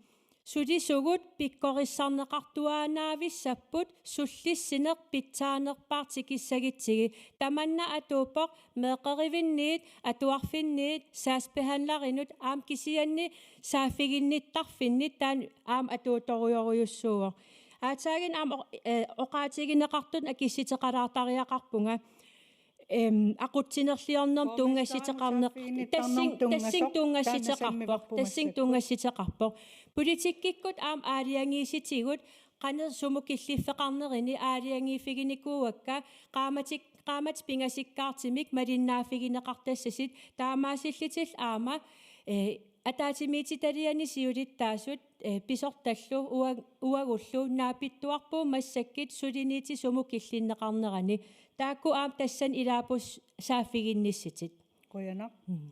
sulisugut pikkorissarneqartuaannavissapput sullissineq pitsaanerpaaq tikissagutsigit. Tamanna atuuppoq meeqqerivinniit, atuarfinniit, sagsbehandlerinut aamma kisianni saaffiginnittarfinnut, taanna aamma atuuttorujorujussuuvoq. Aatsaaginnaq aamma o-, eh, oqaatigineqartut akissuteqalaartariaqarpunga. Em, aqutsinerliornermut tunngassuteqarneq. Tassing, tassing tunngassuteqarpoq. Tassing tunngassuteqarpoq. Politikkikkut aamma aalajangiissutigut qanoq sumut killiffeqarnerini aalajangiiffiginikuuakka, qaammatik-, qaammatit pingasukkaartumik malinnaaffigineqartassasut, taamaasillutillu aamma, eh, ataatsimiititaliani siulittaasut, eh, pisortallu ua-, uagullu naapittuarpugut massakkut suliniutit sumut killinneqarnerani. Taakku aamma tassani ilaapput saaffiginnissutit. Qujanaq. Mm.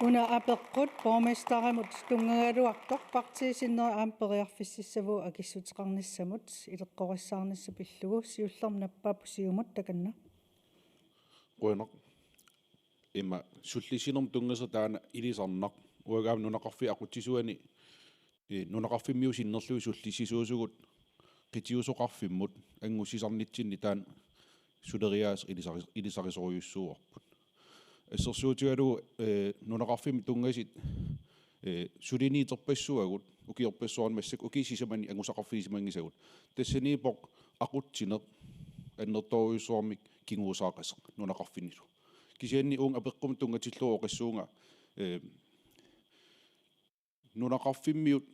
Una apeqqut borgmesterimut tunngagaluartoq, partiit sinneri aamma periarfississavugut akissuteqarnissamut, ileqqorissaarnissaq pillugu. Siullermik nappaapput Siumut, takanna. Qujanaq. Ima sullissinermut tunngasut taanna ilisarnaq. Uagut aamma nunaqarfiit aqutsisuani, eh, nunaqarfimmiut sinnerlugit sullissisuusugut qitiusoqarfimmut angussisarnitsinni taanna suleriaaseq ilisari-, ilisarisorujussuuarput. Assersuutigalugu, eh, nunaqarfimmi tunngasut, eh, suliniuterpassuagut, ukiorpassuarni massakkut ukiut sisamani angusaqarfigisimanngisagut. Tassaniippoq aqutsineq annertoorujussuarmik kinguusaaqaseq nunaqarfinnilu. Kisianni uunga apeqqumut tunngatillugu oqassuunga, eh, nunaqarfimmiut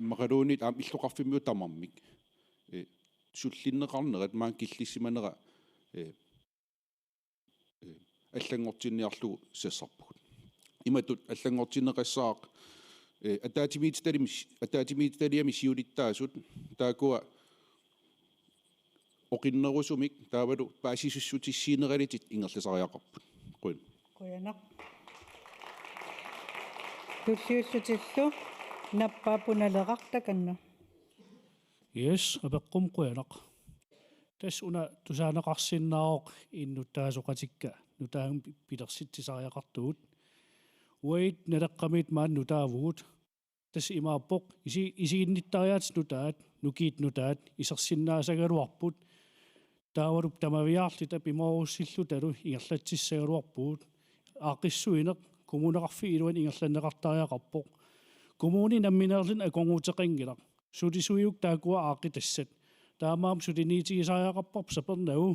immaqaluunniit aamma illoqarfimmiut tamarmik, eh, sullinneqarnerat maani killissimanera, eh, eh, allanngortinniarlugu sassarpugut. Imatut allanngortinneqassaaq, eh, ataatsimiititaliami, ataatsimiititaliami siulittaasut taakkua oqinnerusumik taavalu paasissutissiineralitit ingerlasariaqarput. Qujan. Qujanaq. Tulliullutillu nappaapput Naleraq, takanna. Yes, apeqqummi qujanaq. Tassa una tusaaneqarsinnaavoq innuttaasoqatikka nutaanik pi-, pilersitsisariaqartugut. Uagut Naleqqamiit maani nutaavugut. Tassa imaappoq isi-, isiginnittariaatsip nutaat, nukiit nutaat, isersinnaasagaluarput. Taavalu tamaviaarluta pimoorussillutalu ingerlatsissagaluarpugut. Aaqqissuineq kommuneqarfiit iluanni ingerlanneqartariaqarpoq. Kommuni nammineerluni akornuteqanngilaq. Sulisuiuk taakkua aaqqitassat. Taamaammat suliniutigisariaqarparput sapernagu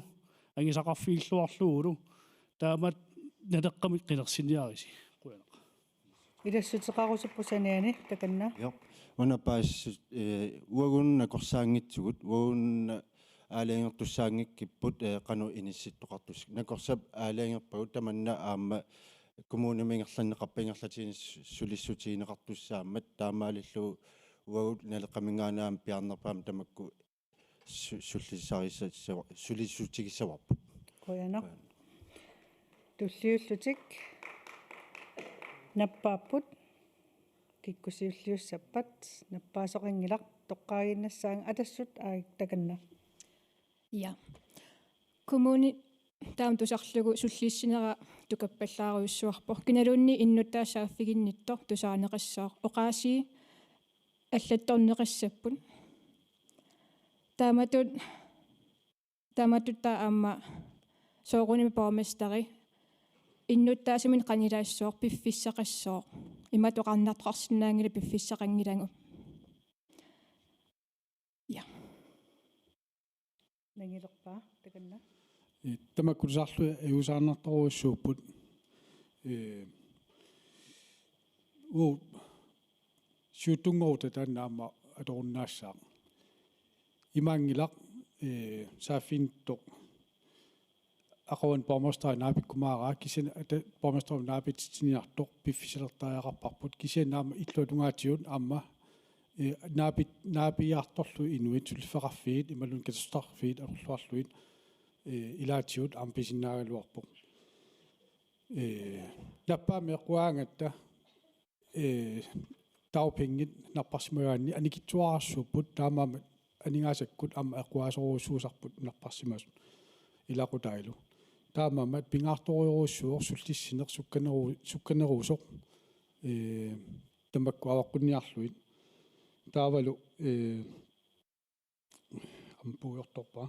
angisaqarfigilluarlugulu. Taamaammat Naleqqamik qinersiniarisi. Qujanaq. Ilassuteqarusupput saniani, takanna. Joo. Una paasissut, eh, uaguuna nakorsaanngitsugut, uaguuna aalajangertussaanngikkipput, eh, qanoq inissittoqartussaq. Nakorsap aalajangerpagut tamanna aamma kommunimi ingerlanneqarpat ingerlatigineq su-, sulissutigineqartussaammat, taamaalillugu uagut Naleqqaminngaanniit aamma piaarnerpaamik tamakku su-, sullisarissava-, sulissutigissavarput. Qujanaq. Qujanaq. Tulliullutik nappaapput, kikkut siulliussappat, nappaasoqanngilaq, toqqaaginnassaanga Atassut, aa, takanna. Ja. Kommuni taama tusarlugu sullissinera tukappallaarujussuarpoq. Kinaluunniit innuttaasut saaffiginnittoq tusaaneqassooq. Oqaasii allattorneqassapput. Taamatut, taamatut taava aamma soorunami borgmesteri innuttaasunik qanilaassooq, piffissaqassooq. Imatut oqarnartoqarsinnaanngilaq, piffissaqanngilagut. Ja. Nangilerpaa, takanna. Eh, tamakku tusarlugit ajuusaarnartorujussuupput. Eh, uu, siuttunngorutta taanna aamma atorunnaassaaq. Imaanngilaq, eh, saaffiginnittoq aqaguani borgmesteri naapikkumaaraa, kisianni ata-, borgmesteri naapitsitsiniartoq piffissalertariaqarparput, kisianni aamma illuatungaatigut aamma, eh, naapit-, naapiiartorlugit inuit suliffeqarfiit imaluunniit katersortarfiit atorluarlugit, eh, ilaatigut aamma pisinnaagaluarpoq. Eh, nappaamik eqqugaangatta, eh, dagpengit napparsimagaanni anikitsuararsuupput, taamaammat aningaasakkut aamma eqquaasorujussuusarput napparsimasut ilaqutaalu. Taamaammat pingaartorujussuuvoq sullissineq sukkaneru-, sukkanerusoq, eh, tamakku avaqqunniarlugit. Taavalu, eh, aamma puigortorpara.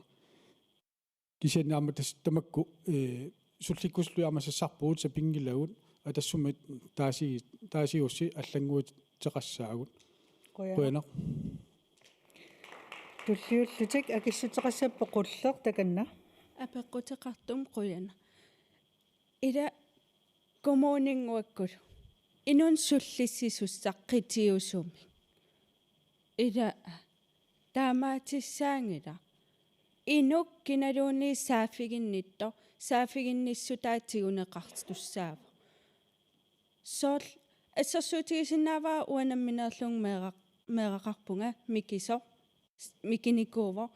Kisianni aamma tassa tamakku, eh, sullikkusullugit aamma sassarpugut, sapinngilagut, Atassumit taasi-, taasigussi allannguuteqassaagut. Qujanaq. Qujanaq. Tulliullutik akissuteqassapput Qulleq, takanna. Apeqquteqartumik qujanaq. Ila kommuninnguakkulu inunnut sullissisussaq qitiusumik. Ila taamaatissaanngilaq. Inuk kinaluunniit saaffiginnittoq, saaffiginnissutaa tiguneqartussaavoq. Soorlu assersuutigisinnaavara uanga nammineerlunga meeraq-, meeraqarpunga mikisoq, mikinikuuvoq.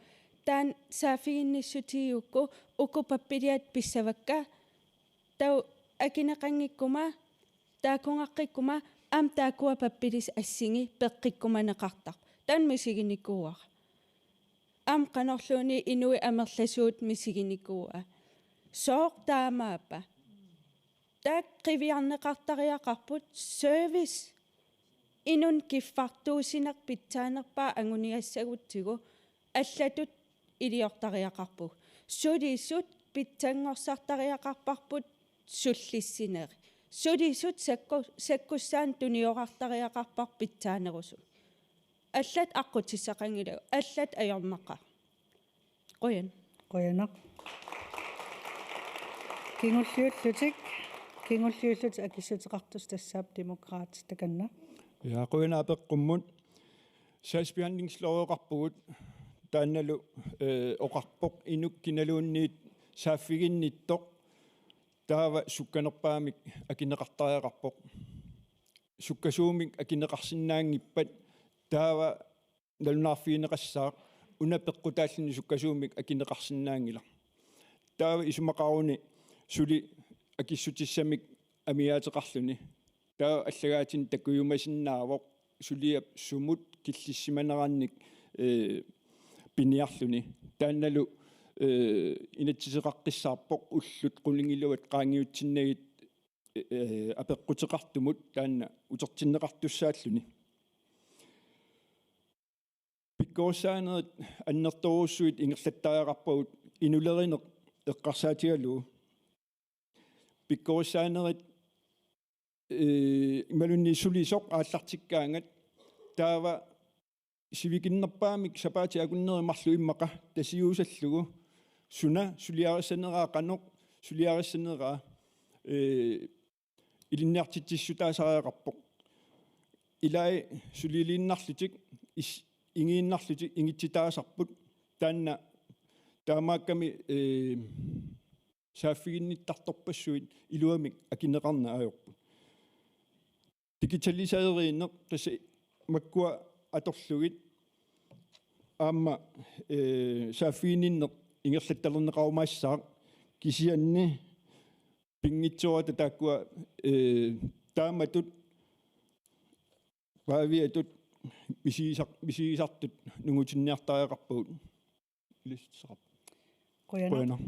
Taanna saaffiginnissutigigukku uku pappiliat pissavakka, taava akineqanngikkuma Taakkunngeqqikkuma aamma taakkua pappilisut assingi peqqikkumaneqartarput. Taanna misiginikuuara. Aamma qanorluunniit inuit amerlasuut misiginikuuaa. Sooq taamaappa? Taakku qiviarneqartariaqarput service. Inunnik kiffartuussineq pitsaanerpaaq anguniassagutsigu allatut iliortariaqarpugut. Sulisut pitsanngorsartariaqarparput sullissinerit. Sulisut sakku-, sakkussaannik tuniorartariaqarparput pitsaanerusumik. Allat aqqutissaqanngilagut, allat ajornaqaaq. Qujan. Qujanaq. Kingulliullutik, kingulliullutik akissuteqartussat tassaapput Demokraatit, takanna. Ja, qujanaq apeqqummut. Sagsbehandlingsloveqarpugut, taannalu, eh, oqarpoq inuk kinaluunniit saaffiginnittoq taava sukkanerpaamik akineqartariaqarpoq. Sukkasuumik akineqarsinnaanngippat taava nalunaarfigineqassaaq, una peqqutaalluni sukkasuumik akineqarsinnaanngilaq. Taava isumaqaruni suli akissutissamik amiaateqarluni. Taava allagaatinik takujumasinnaavoq suliap sumut killissimanerannik, eh, piniarluni. Taannalu, eh, inatsiseqaqqissaarpoq ullut qulingiluat qaangiutsinnagit, eh, apeqquteqartumut taanna utertinneqartussaalluni. Pikkorissaanerit annertoorujussuit ingerlattariaqarpagut, inulerineq eqqarsaatigalugu. Pikkorissaanerit, eh, imaluunniit sulisoq aallartikkaangat taava sivikinnerpaamik sapaatip akunneri marluk immaqa tasiusallugu suna suliarissaneraa, qanoq suliarissaneraa, eh, ilinniartitsissutaasariaqarpoq. Ilai suliliinnarlutik is-, ingiinnarlutik ingitsitaasarput. Taanna taamaakkami, eh, saaffiginnittartorpassuit iluamik akineqarneq ajorput. Digitaliserineq tassa makkua atorlugit aamma, eh, saaffiginninneq ingerlattalerneqarumaassaaq, kisianni pinngitsoorata taakkua, eh, taamatut paaviatut misigisar-, misigisartut nungutinniartariaqarpagut. Ilisitsisaqarpoq. Qujanaq. Qujanaq.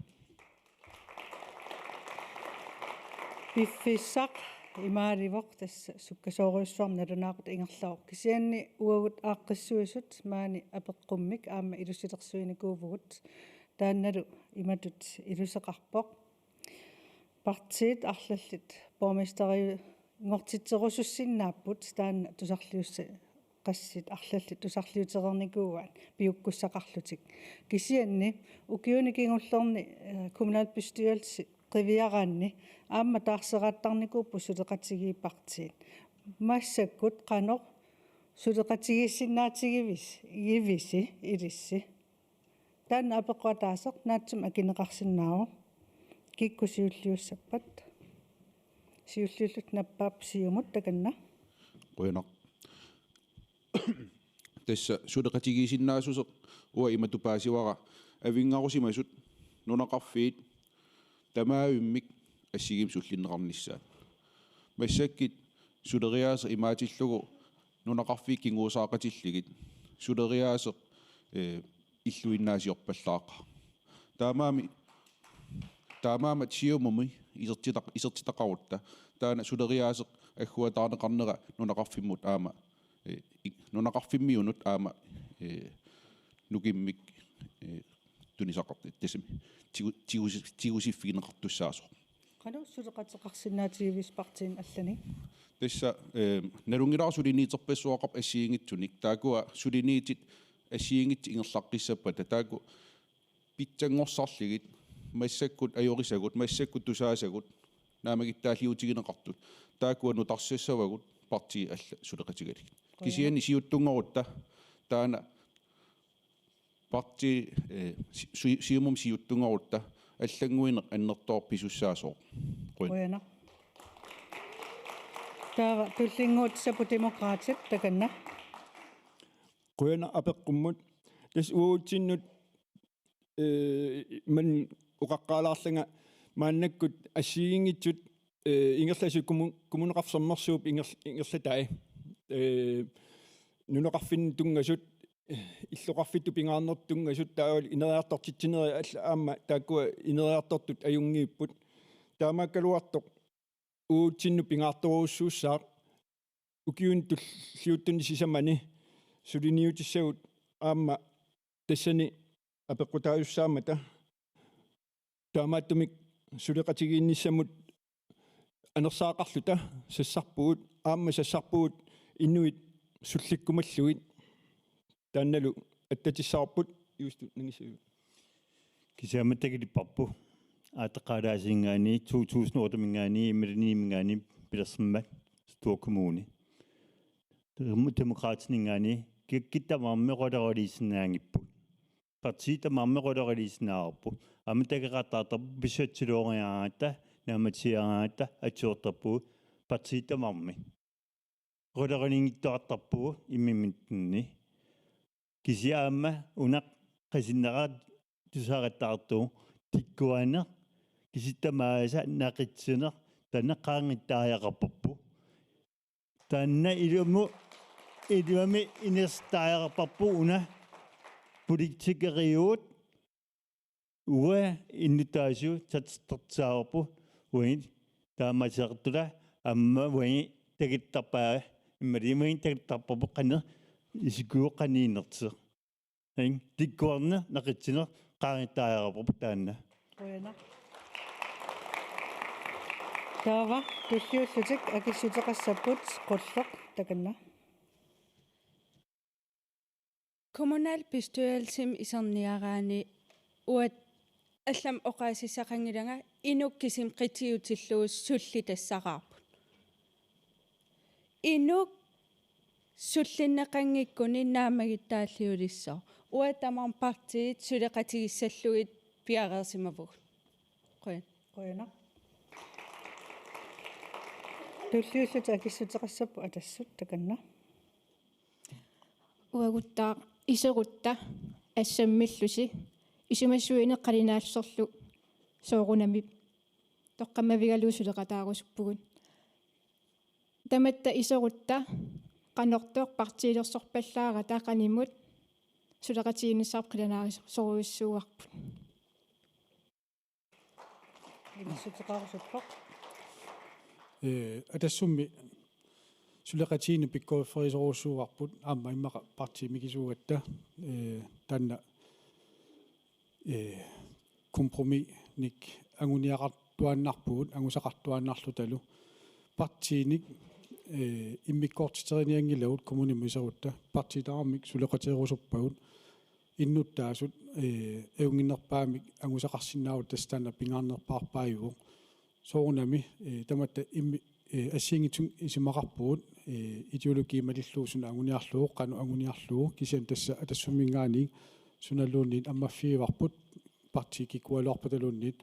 Piffissaq imaalivoq, tassa sukkasoorujussuarmik nalunaaqutaq ingerlavoq. Kisianni uagut aaqqissuisut maani apeqqummik aamma ilusilersuinikuuvugut. Taannalu imatut iluseqarpoq. Partiit arlallit borgmesteriunngortitserusussinnaapput, taanna tusarliussa-, qassit arlallit tusarliutereernikuuaat piukkussaqarlutik. Kisianni ukiuni kingullerni, eh, kommunalbestyrelsi qiviaraanni aamma taarseraattarnikuupput suleqatigiit partiit. Massakkut qanoq suleqatigiissinnaatigivis-, -givisi ilissi? Taanna apeqqut ataaseq naatsumik akineqarsinnaavoq. Kikkut siulliussappat? Siulliullutik nappaapput Siumut, takanna. Qujanaq. Tassa suleqatigiissinnaassuseq uanga imatut paasivara: avinngarusimasut nunaqarfiit tamaavimmik assigiimmik sullinneqarnissaat. Massakkut suleriaaseq imaatillugu nunaqarfiit kinguusaaqatillugit suleriaaseq, eh, illuinnaasiorpallaaqaaq. Taamaammat, taamaammat Siumumi isertitaq-, isertitaqarutta taanna suleriaaseq agguataarneqarnera nunaqarfimmut aamma, eh, i-, nunaqarfimmiunut aamma, eh, nukimmik, eh, tunisaqart-, tassami tigu-, tigusi-, tigusiffigineqartussaasoq. Qanoq suleqateqarsinnaatigivissi partiinik allanik? Tassa, eh, nalunngilara suliniuterpassuaqarpoq assigiinngitsunik. Taakkua suliniutit assigiinngitsut ingerlaqqissappata. Taakku pitsanngorsarlugit, massakkut ajorisagut, massakkut tusaasagut, naammagittaalliutigineqartut. Taakkua nutarsassavagut partiit allat suleqatigalugit. Qujanaq. Kisianni siuttunngorutta taanna partii, eh, si-, si-, Siumumi siuttunngorutta allannguineq annertoorpisussaasoq. Qujan. Qujanaq. Taava tullinnguutissappat Demokraatit, takanna. Qujanaq apeqqummut. Tassa uagutsinnut, eh, man oqaqqaalaarlanga maannakkut assigiinngitsut Ee, ingerlasoq kommu-, Kommuneqarfik Sermersuup inger-, ingerlatai. Ee, nunaqarfinni tunngasut, illoqarfittut pingaarnertut tunngasut taavalu ineriartortitsinerit alla aamma taakkua ineriartortut ajunngiipput. Taamaakkaluartoq uatsinnut pingaartorujussuussaaq ukiuni tulliuttuni sisamani suliniutissagut aamma tassani apeqqutaasussaammata. Taamaattumik suleqatigiinnissamut anersaaqarluta sassarpugut, aamma sassarpugut inuit sullikkumallugit. Taannalu attatissavarput. Juustu Nangissavik. Kisianni aamma takutipparput. Aallaqqaataaniinngaanniit, to tusind otte-minngaanniit, Imaluunniit-minngaanniit pilersimmat Store Kommune. Dem-, Demokraatiniinngaanniit, kikkut tamarmik oqaloqaliisinnaanngipput. Partiit tamarmik oqaloqaliisinnaavarput. Aamma takoqqaartarput pisatsilooriaratta, naammassiaratta, atsiortarpugut partiit tamarmik. Oqaloqaliinngitsuartarpugut imminnitsinni. Kisianni aamma una qasinnera tusaaqqattaartugut tikkuaneq, kisianni tamaasa naqitsineq, taanna qaangittariaqarparput. Taanna ilumu-, ilumut inersittariaqarparput una politikeriugut. Uanga innuttaasut satsattartussaavarput uagut taamaasiortula aamma uagut takuttarpaa imaluunniit uagut takuttarparput qanoq isikkoqarniinersoq. Ing, tikkuarneq, naqitsineq, qaangittariaqarparput taanna. Qujanaq. Taava tulliullutik akissuteqassapput, Qulleq, takanna. Kommunalbestyrelsimi iserniaraanni uanga allamik oqaasissaqanngilanga inuk kisimi qitiutillugu sullitassaraarput. Inuk sullinneqanngikkuni naammagittaalliulissaaq. Uanga tamarmik partiit suleqatigissallugit piareersimavugut. Qujan. Qujanaq. Tulliullutik akissuteqassapput Atassut, takanna. Uaguttaaq iserutta assammillusi isumassuineq qalinaalluserlu soorunami toqqammavigalugu suleqataarusuppugut. Tamatta iserutta qanortoq partiilersorpallaarata qanimut suleqatigiinnissaq qilanaarisorujussuuarput. Inissitseqarusuppoq. Ee, Atassummi suleqatigiinneq pikkorifferisorujussuuarput aamma immaqa partiit mikisuugatta, ee, taanna, ee, kompromisnik anguniaqartuaannarpugut, angusaqartuaannarlutalu. Partiinik, ee, immikkoortiterinianngilagut kommunimut iserutta. Partiit tamarmik suleqateerusuppagut. Innuttaasut, ee, ajunnginnerpaamik angusaqarsinnaavoq, tassa taanna pingaarnerpaarpaajuvoq. Soorunami, ee, tamatta immi-, ee, assigiinngitsut isumaqarpugut, ee, ideologi malillugu suna anguniarlugu, qanoq anguniarlugu, kisianni tassa Atassumminngaanniit sunaluunniit ammaffigivarput, partiit kikkugaluarpataluunniit,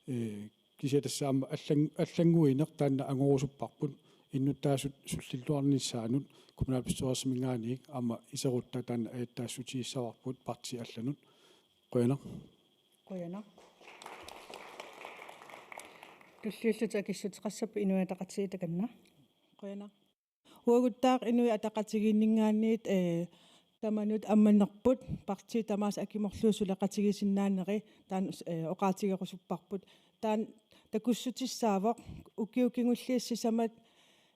ee, kisianni tassa aamma allan-, allannguineq taanna angorusupparput, innuttaasut sullilluarnissaannut kommunalbestyrelsiminngaanniit aamma iserutta taanna ajattaassutigissavarput partiit allanut. Qujanaq. Qujanaq. Tulliullutik akissuteqassapput Inuit Ataqatigiit, takanna. Qujanaq. Uaguttaaq Inuit Ataqatigiinninngaanniit, ee, tamanut ammanerput partiit tamaasa akimorlugit suleqatigiissinnaanerit taanna, ee, oqaatigerusupparput. Taanna takussutissaavoq ukiut kingulliit sisamat,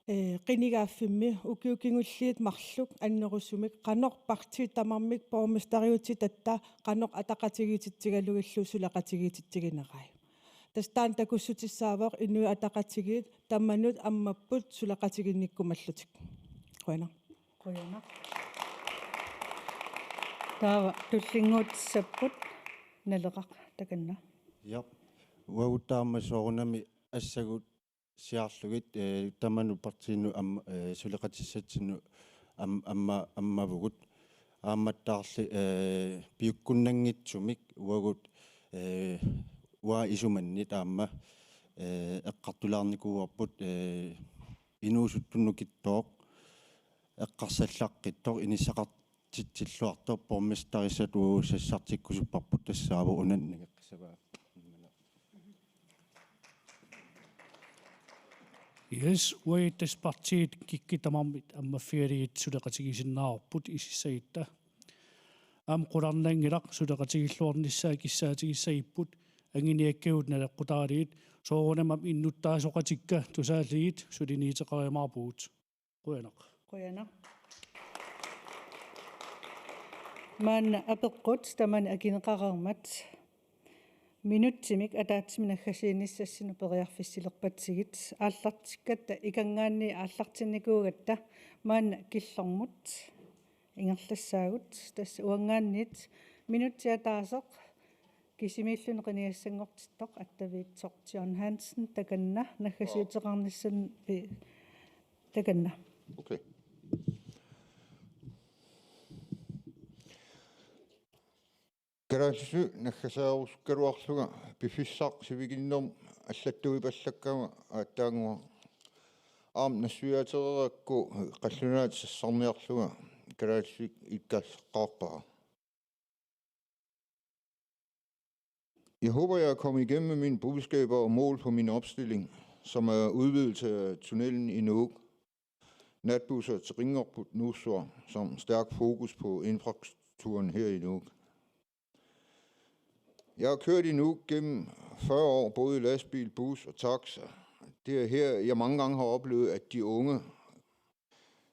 ee, qinigaaffimmi ukiut kingulliit marluk annerusumik qanoq partiit tamarmik borgmesteriutitatta qanoq ataqatigiititsigalugillu suleqatigiititsiginerai. Tassa taanna takussutissaavoq Inuit Ataqatigiit tamanut ammapput suleqatigiinnikkumallutik. Qujanaq. Qujanaq. Taava tullinnguutissapput Naleraq, takanna. Ja. Uaguttaaq aamma soorunami assagut siaarlugit, ee, tamanut partiinut am-, ee, suleqatissatsinnut am-, amma-, ammavugut. Aammattaarli, ee, piukkunnanngitsumik uagut, ee, uanga isumannit aamma, ee, eqqartulaarnikuuarput, ee, inuusuttunut nukittooq, eqqarsallaqqittoq, inissaqartitsilluartoq, borgmesterissatut uagut sassartikkusupparput, tassaavoq una nangeqqissavaa. Yes, uagut tassa partiit kikkut tamarmik ammaffigalugit suleqatigisinnaavarput isissagutta. Aamma qularnanngilaq, suleqatigilluarnissaa kissaatigissagipput, anguniakkagut naleqqutaralugit, soorunami innuttaasoqatikka tusaallugit suliniuteqarumaarpugut. Qujanaq. Qujanaq. Maanna apeqqut tamanna akineqareermat minutsimik ataatsimik naggasiinissassinnut periarfissilerpatsigit, aallartikkatta ikanngaanniit aallartinnikuugatta maanna killormut ingerlassaagut, tassa uanngaanniit minutsit ataaseq kisimiilluni qinigassanngortittoq attaviitsoq John Hansen, takanna naggasiuteqarnissamut pi-, takanna. Okay. Kalaallisut naggaserusukkaluarlunga piffissaq sivikinnermut allattuipallakkama aatsaannguaq aamma nassuiaatereerakku qallunaatut sassarniarlunga kalaallisut ikkaassaqqaarpara. Jeg håber, jeg er kommet igennem med mine budskaber og mål for min opstilling, som er udvidelse af tunnelen i Nuuk, natbusser til Qinngorput, Nuussuaq, samt stærk fokus på infrastrukturen her i Nuuk. Jeg har kørt i Nuuk gennem fyrre år, både i lastbil, bus og taxa. Det er her, jeg mange gange har oplevet, at de unge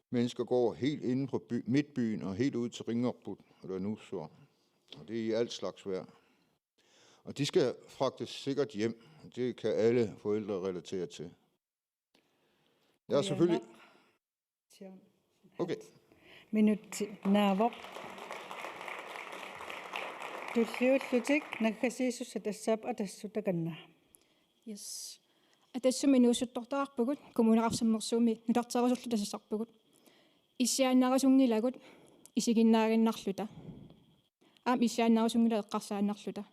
mennesker går helt inden for by, midtbyen og helt ud til Qinngorput, eller Nuussuaq. Og det er i alt slags vejr. Og de skal fragtes sikkert hjem. Det kan alle forældre relatere til. Jeg er selvfølgelig... Qujanaq. Okay. Minutsit naavoq. Tulliullutik naggasiisussat tassaapput Atassut, takanna. Yes. Atassumi inuusuttortaqarpugut, Kommuneqarfik Sermersuumi nutarterusulluta sassarpugut. Issiaannarisunngilagut isiginnaaginnarluta. Aamma issiaannarisunngilagut eqqarsaannarluta.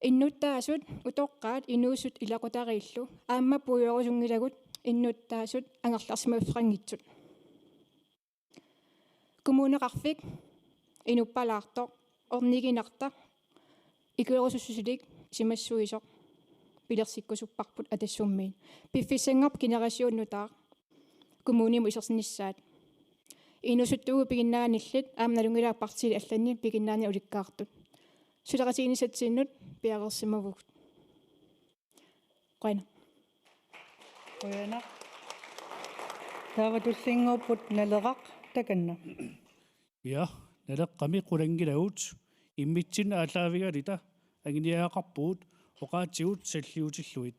Innuttaasut utoqqaat inuusuttut ilaqutariillu aamma puigorusunngilagut innuttaasut angerlarsimaffeqanngitsut. Kommuneqarfik inuppalaartoq, orniginartaq, ikuerusussusilik isumassuisoq pilersikkusupparput Atassummiit. Piffissanngoq generation nutaaq kommunimut isersinissaat. Inuusuttuugut piginnaanillit aamma nalunngilaat partiit allanni piginnaanit ulikkaartut. Suleqatiginissatsinnut piareersimavugut. Qujanaq. Qujanaq. Taava tullinnguupput Naleraq, takanna. Ja, Naleqqami qulanngilagut, immitsinnut aallaavigaluta anguniagaqarpugut oqaatsigut salliutillugit.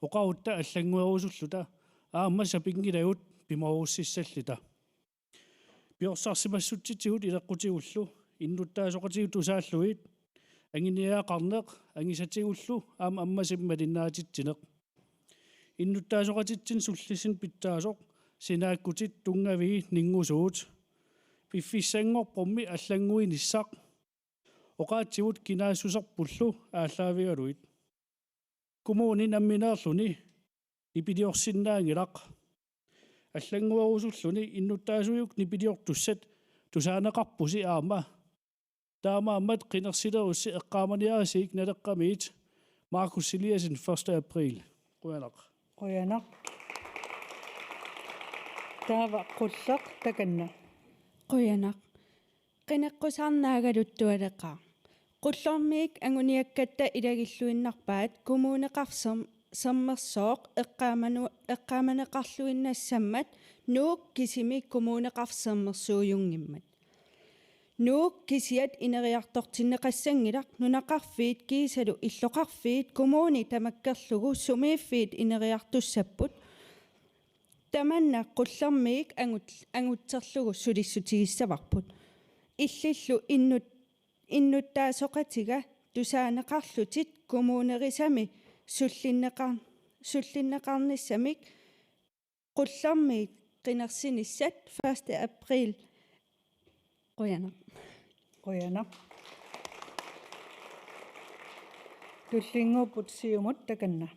Oqarutta allannguerusulluta aamma sapinngilagut pimoorussissalluta. Piorsarsimassutsitsigut ileqqutigullu innuttaasoqatigut tusaallugit anguniagaqarneq angisatigullu aamma ammasumik malinnaatitsineq. Innuttaasoqatitsinnut sullissineq pitsaasoq sinaakkutit tunngavii ninngusuut. Piffissanngorpormi allannguinissaq oqaatsigut kinaassuserpullu aallaavigalugit. Kommuni nammineerluni nipiliorsinnaanngilaq. Allannguerusulluni innuttaasuiuk nipiliortussat tusaaneqarpusi aamma. Taamaammat qinersilerussi eqqaamaniarsigik Naleqqamiit, Markus Eliassen, første april. Qujanaq. Qujanaq. Taava Qulleq, takanna. Qujanaq. Qineqqusaarnaagaluttualeqaaq. Qullormiit anguniakkatta ilagilluinnarpaat Kommuneqarfik Sermersooq eqqaamanu-, eqqaamaneqarluinnassammat Nuuk kisimi Kommuneqarfik Sermersuujunngimmat. Nuuk kisiat ineriartortinneqassanngilaq nunaqarfiit kiisalu illoqarfiit kommunit tamakkerlugu sumiiffiit ineriartussapput. Tamanna Qullermiit angut-, angutserlugu sulissutigissavarput. Illillu innut-, innuttaasoqatiga tusaaneqarlutit kommunerisami sullinneqar-, sullinneqarnissamik Qullermiit qinersinissat første april. Qujanaq. Qujanaq. Tullinnguupput Siumut, takanna.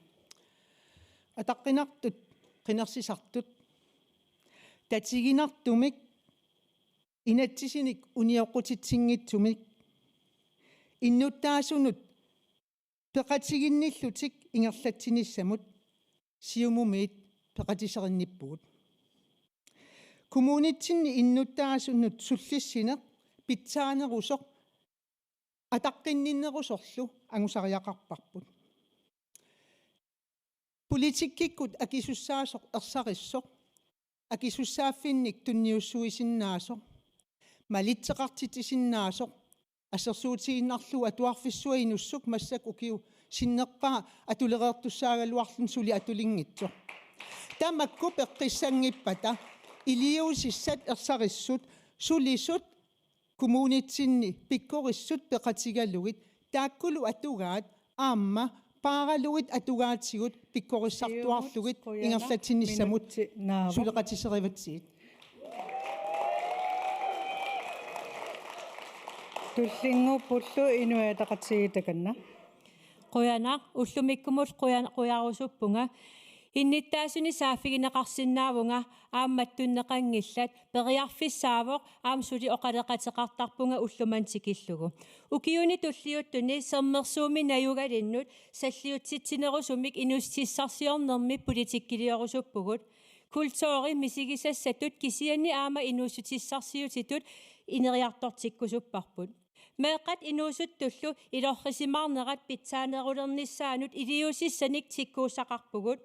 Ataqqinartut qinersisartut tatiginartumik inatsisinik unioqqutitsinngitsumik innuttaasunut peqatiginnillutik ingerlatsinissamut Siumumiit peqatiserinnippugut. Kommunitsinni innuttaasunut sullissineq pitsaanerusoq ataqqinninnerusorlu angusariaqarparput. Politikkikkut akisussaasoq ersarissoq, akisussaaffinnik tunniussuisinnaasoq, malitseqartitsisinnaasoq, assersuutigiinnarlugu atuarfissuaq inussuk massakkut ukiut sinnerpaat atulereertussaagaluarluni suli atulinngitsoq. Tamakku peqqissanngippata iliuusissat ersarissut sulisut kommunitsinni pikkorissut peqatigalugit taakkulu atugaat aamma paaralugit atugaatigut pikkorissartuarlugit ingerlatsinissamut suleqatiserivatsigit. Tullinnguuppullu Inuit Ataqatigiit takanna. Qujanaq, ullumikkumut qujan-, qujarusuppunga. Innuttaasunik saaffigineqarsinnaavunga aamma mattunneqanngillat, periarfissaavoq aamma suli oqaloqateqartarpunga ullumimut tikillugu. Ukiuni tulliuttuni Sermersuumi najugalinnut salliutsitsinerusumik inuussutissarsiornermi politikkiliorusuppugut. Kulturi misigisassatut kisianni aamma inuussutissarsiutitut ineriartortikkusupparput. Meeqqat inuusuttullu ilorrisimaarnerat pitsaanerulernissaanut iliuusissanik tikkuussaqarpugut.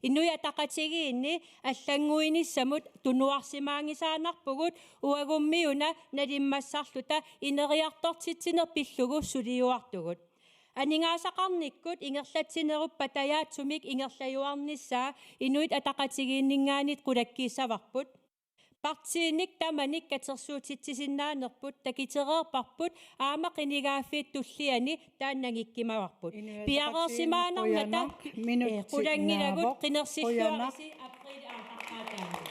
Inuit Ataqatigiinni allannguinissamut tunuarsimaanngisaannarpugut uagummiuna nalimmassarluta ineriartortitsineq pillugu suliuartugut. Aningaasaqarnikkut ingerlatsinerup patajaatsumik ingerlajuarnissaa Inuit Ataqatigiinninngaanniit qulakkiissavarput. Partiinik tamanik katersuutitsisinnaanerput takitereerparput aamma qinigaaffiit tulliani taanna nangikkimavarput. Inuit Ataqatigiinni piareersimaannarnata qujanaq, minutsit eh, qulanngilagut innaavoq. Qujanaq. Qinersilluarisi apriilip aatsaat.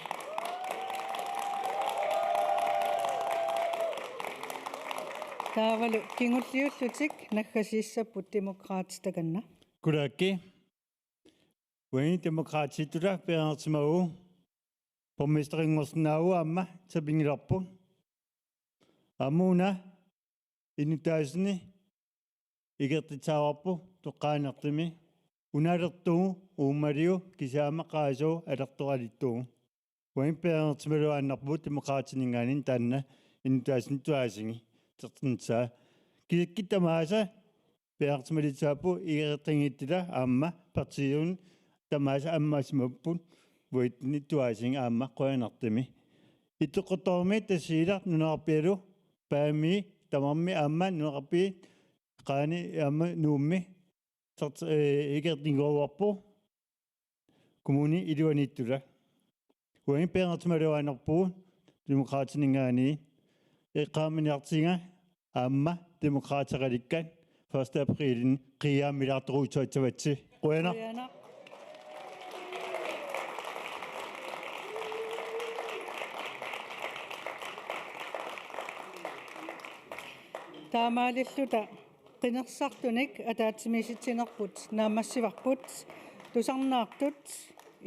Taavalu kingulliullutik naggasiissapput Demokraatit takanna. Qujanaq. Uani Demokraatiittut peernersimagu borgmesterinngorsinnaavugut aamma sapinngilarput. Aamma una innuttaasuni ikertitsaavarput toqqaannartumik. Una alertugu uummaliu kisianni aamma qaasugu alertoqalittugu. Uani peernersimaluaannarpugut Demokraatininngaanniit taanna innuttaasunut tuaasigit tertinitsaa. Kiakkit tamaasa peernersimalissaapput igereqinngitsila aamma partiiunut tamaasa ammassimapput uatsinnut tuaasigit aamma qujanartumik. Ittoqqortoormi Tasiilaq nunaqarfialu Paami tamarmi aamma nunaqarfiit Qaani aamma Nuummi sart-, eh, ikertinngooruarput kommuni iluaniittula. Uani peernersimaluaannarpugut Demokraatininngaanniit eqqaamaniartiga aamma Demokraateqalikkat første apriilini qiiaammilaartoruutsuassavatsi. Qujanaq. Qujanaq. Taamaalilluta qinersisartunik ataatsimiisitsinerput naammassivarput, tusarnaartut,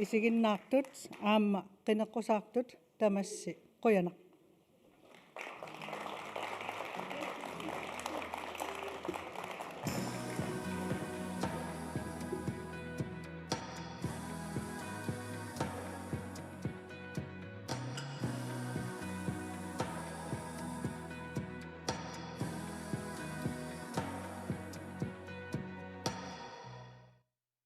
isiginnaartut aamma qineqqusaartut tamassi. Qujanaq.